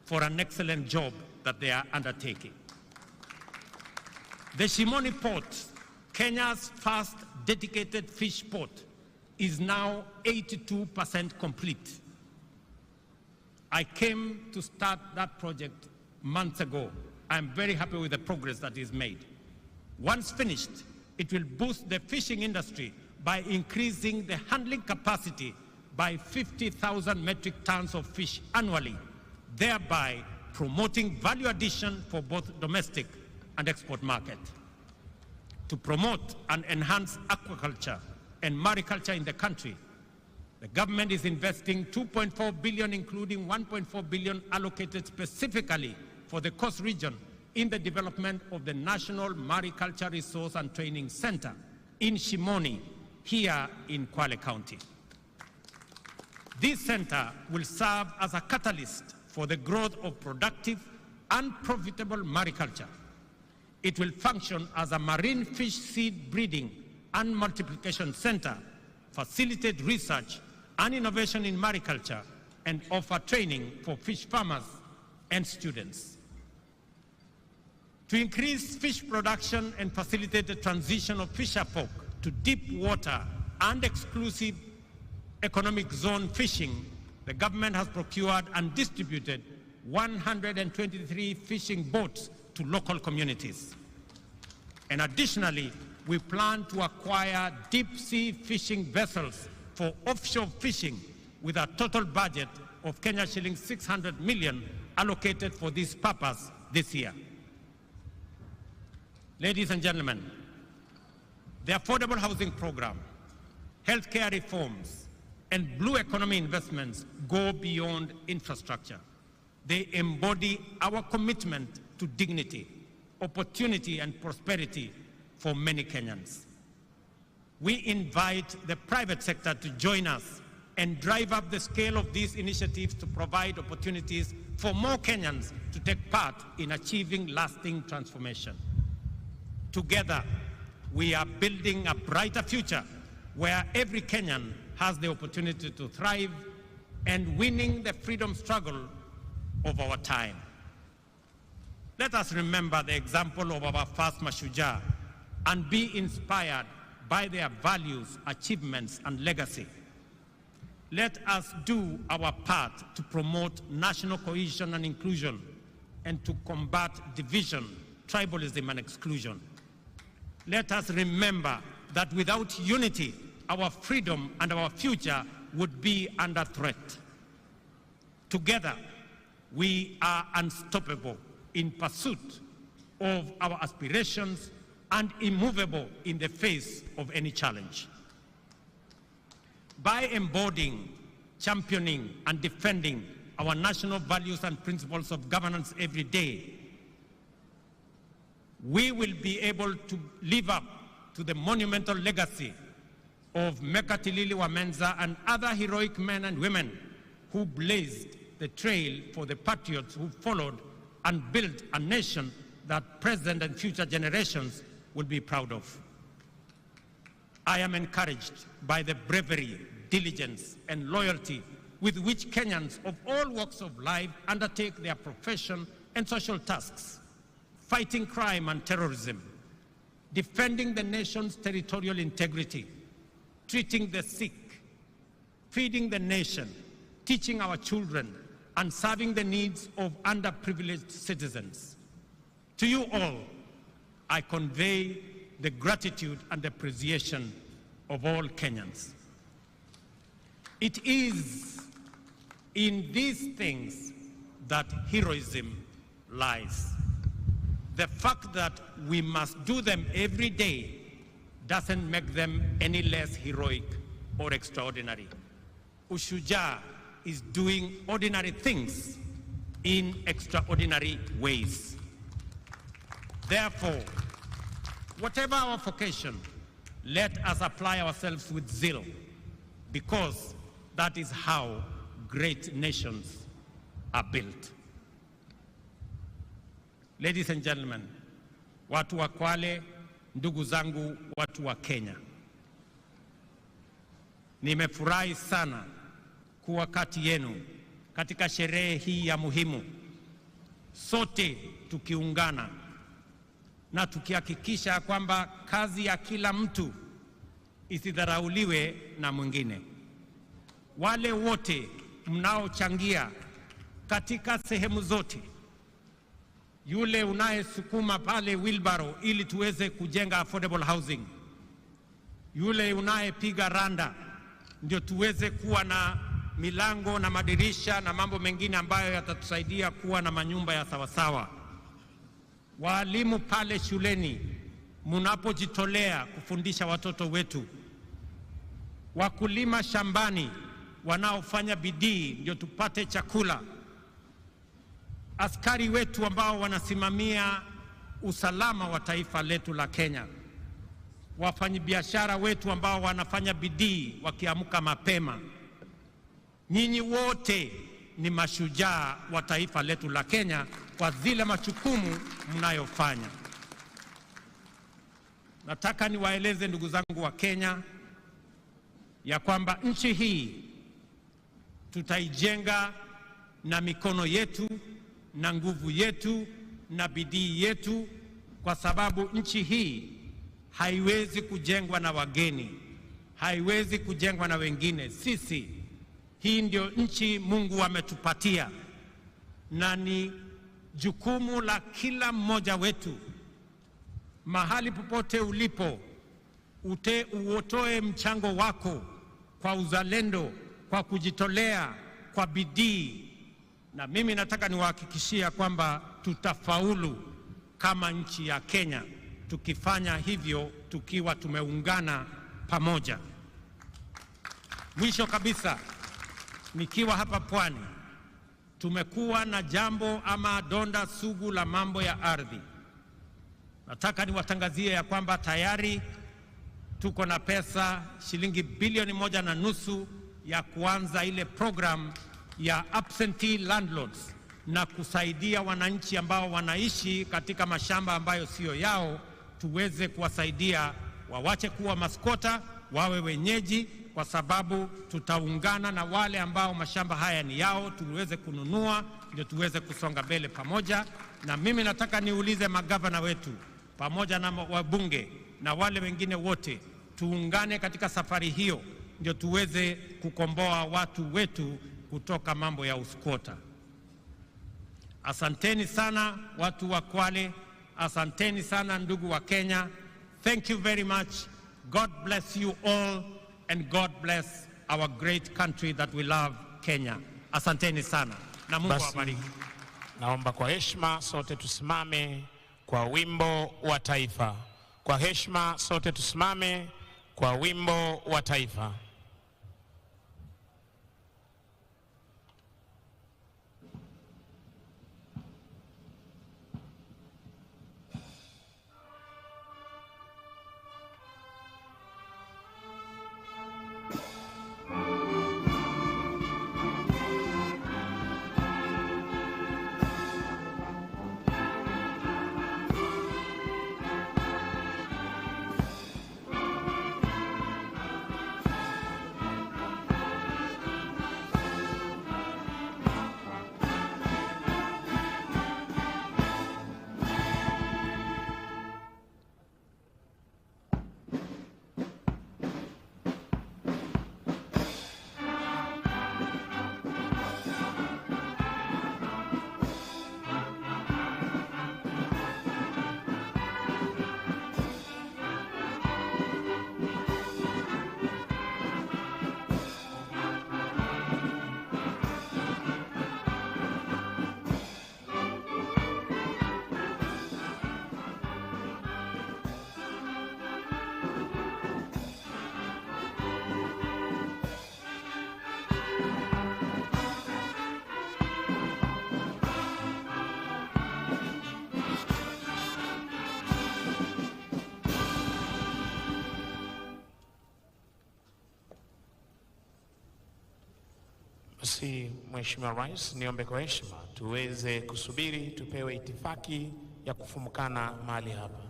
for an excellent job that they are undertaking. The Shimoni Port, Kenya's first dedicated fish port, is now 82% complete. I came to start that project months ago. I'm very happy with the progress that is made. Once finished, it will boost the fishing industry by increasing the handling capacity by 50,000 metric tons of fish annually, thereby promoting value addition for both domestic and export market. To promote and enhance aquaculture and mariculture in the country, the government is investing 2.4 billion, including 1.4 billion allocated specifically for the coast region in the development of the National Mariculture Resource and Training Center in Shimoni, here in Kwale County. This center will serve as a catalyst for the growth of productive and profitable mariculture. It will function as a marine fish seed breeding and multiplication center, facilitate research and innovation in mariculture, and offer training for fish farmers and students. To increase fish production and facilitate the transition of fisherfolk to deep water and exclusive economic zone fishing, the government has procured and distributed 123 fishing boats to local communities. And additionally, we plan to acquire deep-sea fishing vessels for offshore fishing with a total budget of Kenya shillings 600 million allocated for this purpose this year. Ladies and gentlemen, the affordable housing program, healthcare reforms, and blue economy investments go beyond infrastructure. They embody our commitment to dignity, opportunity, and prosperity for many Kenyans. We invite the private sector to join us and drive up the scale of these initiatives to provide opportunities for more Kenyans to take part in achieving lasting transformation. Together, we are building a brighter future where every Kenyan has the opportunity to thrive and winning the freedom struggle of our time. Let us remember the example of our first Mashujaa and be inspired by their values, achievements, and legacy. Let us do our part to promote national cohesion and inclusion and to combat division, tribalism, and exclusion. Let us remember that without unity, our freedom and our future would be under threat. Together, we are unstoppable in pursuit of our aspirations and immovable in the face of any challenge. By embodying, championing, and defending our national values and principles of governance every day, we will be able to live up to the monumental legacy of Mekatilili wa Menza and other heroic men and women who blazed the trail for the patriots who followed and built a nation that present and future generations will be proud of. I am encouraged by the bravery, diligence, and loyalty with which Kenyans of all walks of life undertake their profession and social tasks, fighting crime and terrorism, defending the nation's territorial integrity, treating the sick, feeding the nation, teaching our children, and serving the needs of underprivileged citizens. To you all, I convey the gratitude and appreciation of all Kenyans. It is in these things that heroism lies. The fact that we must do them every day doesn't make them any less heroic or extraordinary. Ushujaa is doing ordinary things in extraordinary ways. Therefore, whatever our vocation, let us apply ourselves with zeal, because that is how great nations are built. Ladies and gentlemen, watu wa Kwale, ndugu zangu, watu wa Kenya, nimefurahi sana kuwa kati yenu katika sherehe hii ya muhimu, sote tukiungana na tukihakikisha kwamba kazi ya kila mtu isidharauliwe na mwingine. Wale wote mnaochangia katika sehemu zote, yule unayesukuma pale wheelbarrow ili tuweze kujenga affordable housing, yule unayepiga randa ndio tuweze kuwa na milango na madirisha na mambo mengine ambayo yatatusaidia kuwa na manyumba ya sawasawa. Walimu pale shuleni mnapojitolea kufundisha watoto wetu, wakulima shambani wanaofanya bidii ndio tupate chakula, askari wetu ambao wanasimamia usalama wa taifa letu la Kenya, wafanyabiashara wetu ambao wanafanya bidii wakiamka mapema, nyinyi wote ni mashujaa wa taifa letu la Kenya kwa zile majukumu mnayofanya. Nataka niwaeleze ndugu zangu wa Kenya ya kwamba nchi hii tutaijenga na mikono yetu na nguvu yetu na bidii yetu, kwa sababu nchi hii haiwezi kujengwa na wageni, haiwezi kujengwa na wengine. Sisi, hii ndio nchi Mungu ametupatia, na ni jukumu la kila mmoja wetu, mahali popote ulipo, utoe mchango wako kwa uzalendo, kwa kujitolea, kwa bidii. Na mimi nataka niwahakikishia kwamba tutafaulu kama nchi ya Kenya tukifanya hivyo, tukiwa tumeungana pamoja. Mwisho kabisa, nikiwa hapa Pwani, tumekuwa na jambo ama donda sugu la mambo ya ardhi. Nataka niwatangazie ya kwamba tayari tuko na pesa shilingi bilioni 1.5 ya kuanza ile program ya absentee landlords na kusaidia wananchi ambao wanaishi katika mashamba ambayo sio yao, tuweze kuwasaidia wawache kuwa maskota, wawe wenyeji, kwa sababu tutaungana na wale ambao mashamba haya ni yao, tuweze kununua ndio tuweze kusonga mbele pamoja. Na mimi nataka niulize magavana wetu pamoja na wabunge na wale wengine wote, tuungane katika safari hiyo ndio tuweze kukomboa watu wetu kutoka mambo ya usquatter. Asanteni sana watu wa Kwale, asanteni sana ndugu wa Kenya. Thank you very much. God bless you all and God bless our great country that we love, Kenya. Asanteni sana na Mungu Basi, awabariki. Naomba kwa heshima sote tusimame kwa wimbo wa taifa. Kwa heshima sote tusimame kwa wimbo wa taifa. Basi Mheshimiwa Rais, niombe kwa heshima tuweze kusubiri tupewe itifaki ya kufumukana mahali hapa.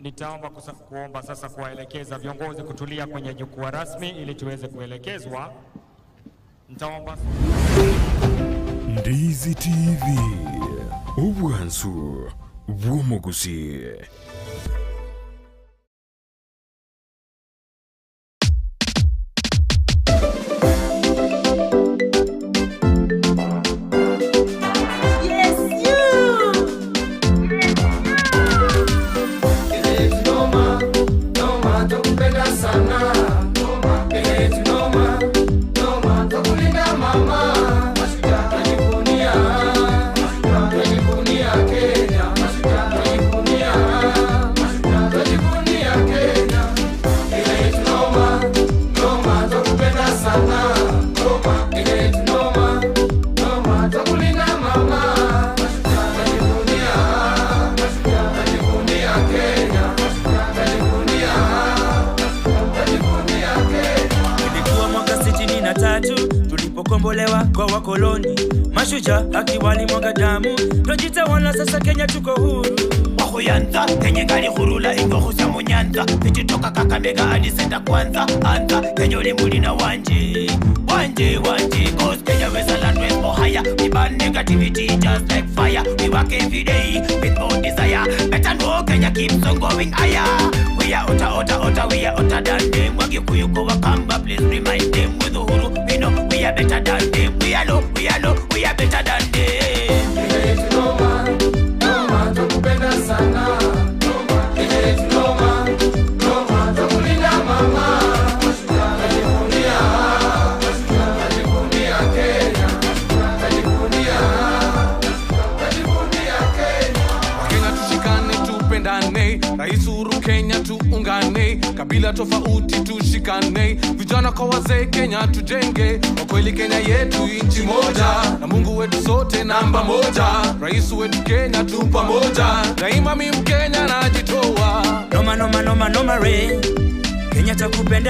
Nitaomba kuomba sasa kuwaelekeza viongozi kutulia kwenye jukwaa rasmi ili tuweze kuelekezwa. Nitaomba Ndizi TV, obwansu bw'omuguzi. Yes, you! Noma, noma, tukupenda sana. Kenya yetu noma, noma, tukulinda mama. Mashujaa tunajivunia, mashujaa tunajivunia Kenya, mashujaa tunajivunia, mashujaa tunajivunia Kenya. Kenya yetu noma, noma, tukupenda sana. Kenya yetu noma, noma, tukulinda mama. Mashujaa tunajivunia, mashujaa tunajivunia Kenya, mashujaa tunajivunia, tunajivunia Kenya. Ilikuwa mwaka 63 tulipokombolewa kwa wakoloni, mashujaa haki walimwaga damu, twajitawala sasa, Kenya tuko huru. Wahuyanza Kenya ngali hurula ingohusa munyanza ichitoka Kakamega hadi senda kwanza anza Kenya ulimuli na wanje wanje wanje cause Kenya is a land with more higher. We burn negativity just like fire. We work every day with more desire. Better know Kenya keeps on going higher. We are otta otta otta, we are otta than them. Wakikuyu kwa Wakamba, please remind them. With Uhuru we know we are better than them. We are low, we are low, we are better than them. Kenya yetu noma, noma, tukupenda sana. Kenya yetu noma, noma, tukulinda mama. Mashujaa tunajivunia, mashujaa tunajivunia Kenya, mashujaa tunajivunia, tunajivunia Kenya. Wakenya tushikane, tupendane, Rais Uhuru Kenya tuungane, kabila tofauti tushikane, vijana kwa wazee Kenya tujenge, kwa kweli Kenya yetu nchi moja, na Mungu wetu sote namba moja, Rais wetu Kenya tu pamoja, daima mi Mkenya najitoa. Noma noma noma noma re, Kenya takupenda.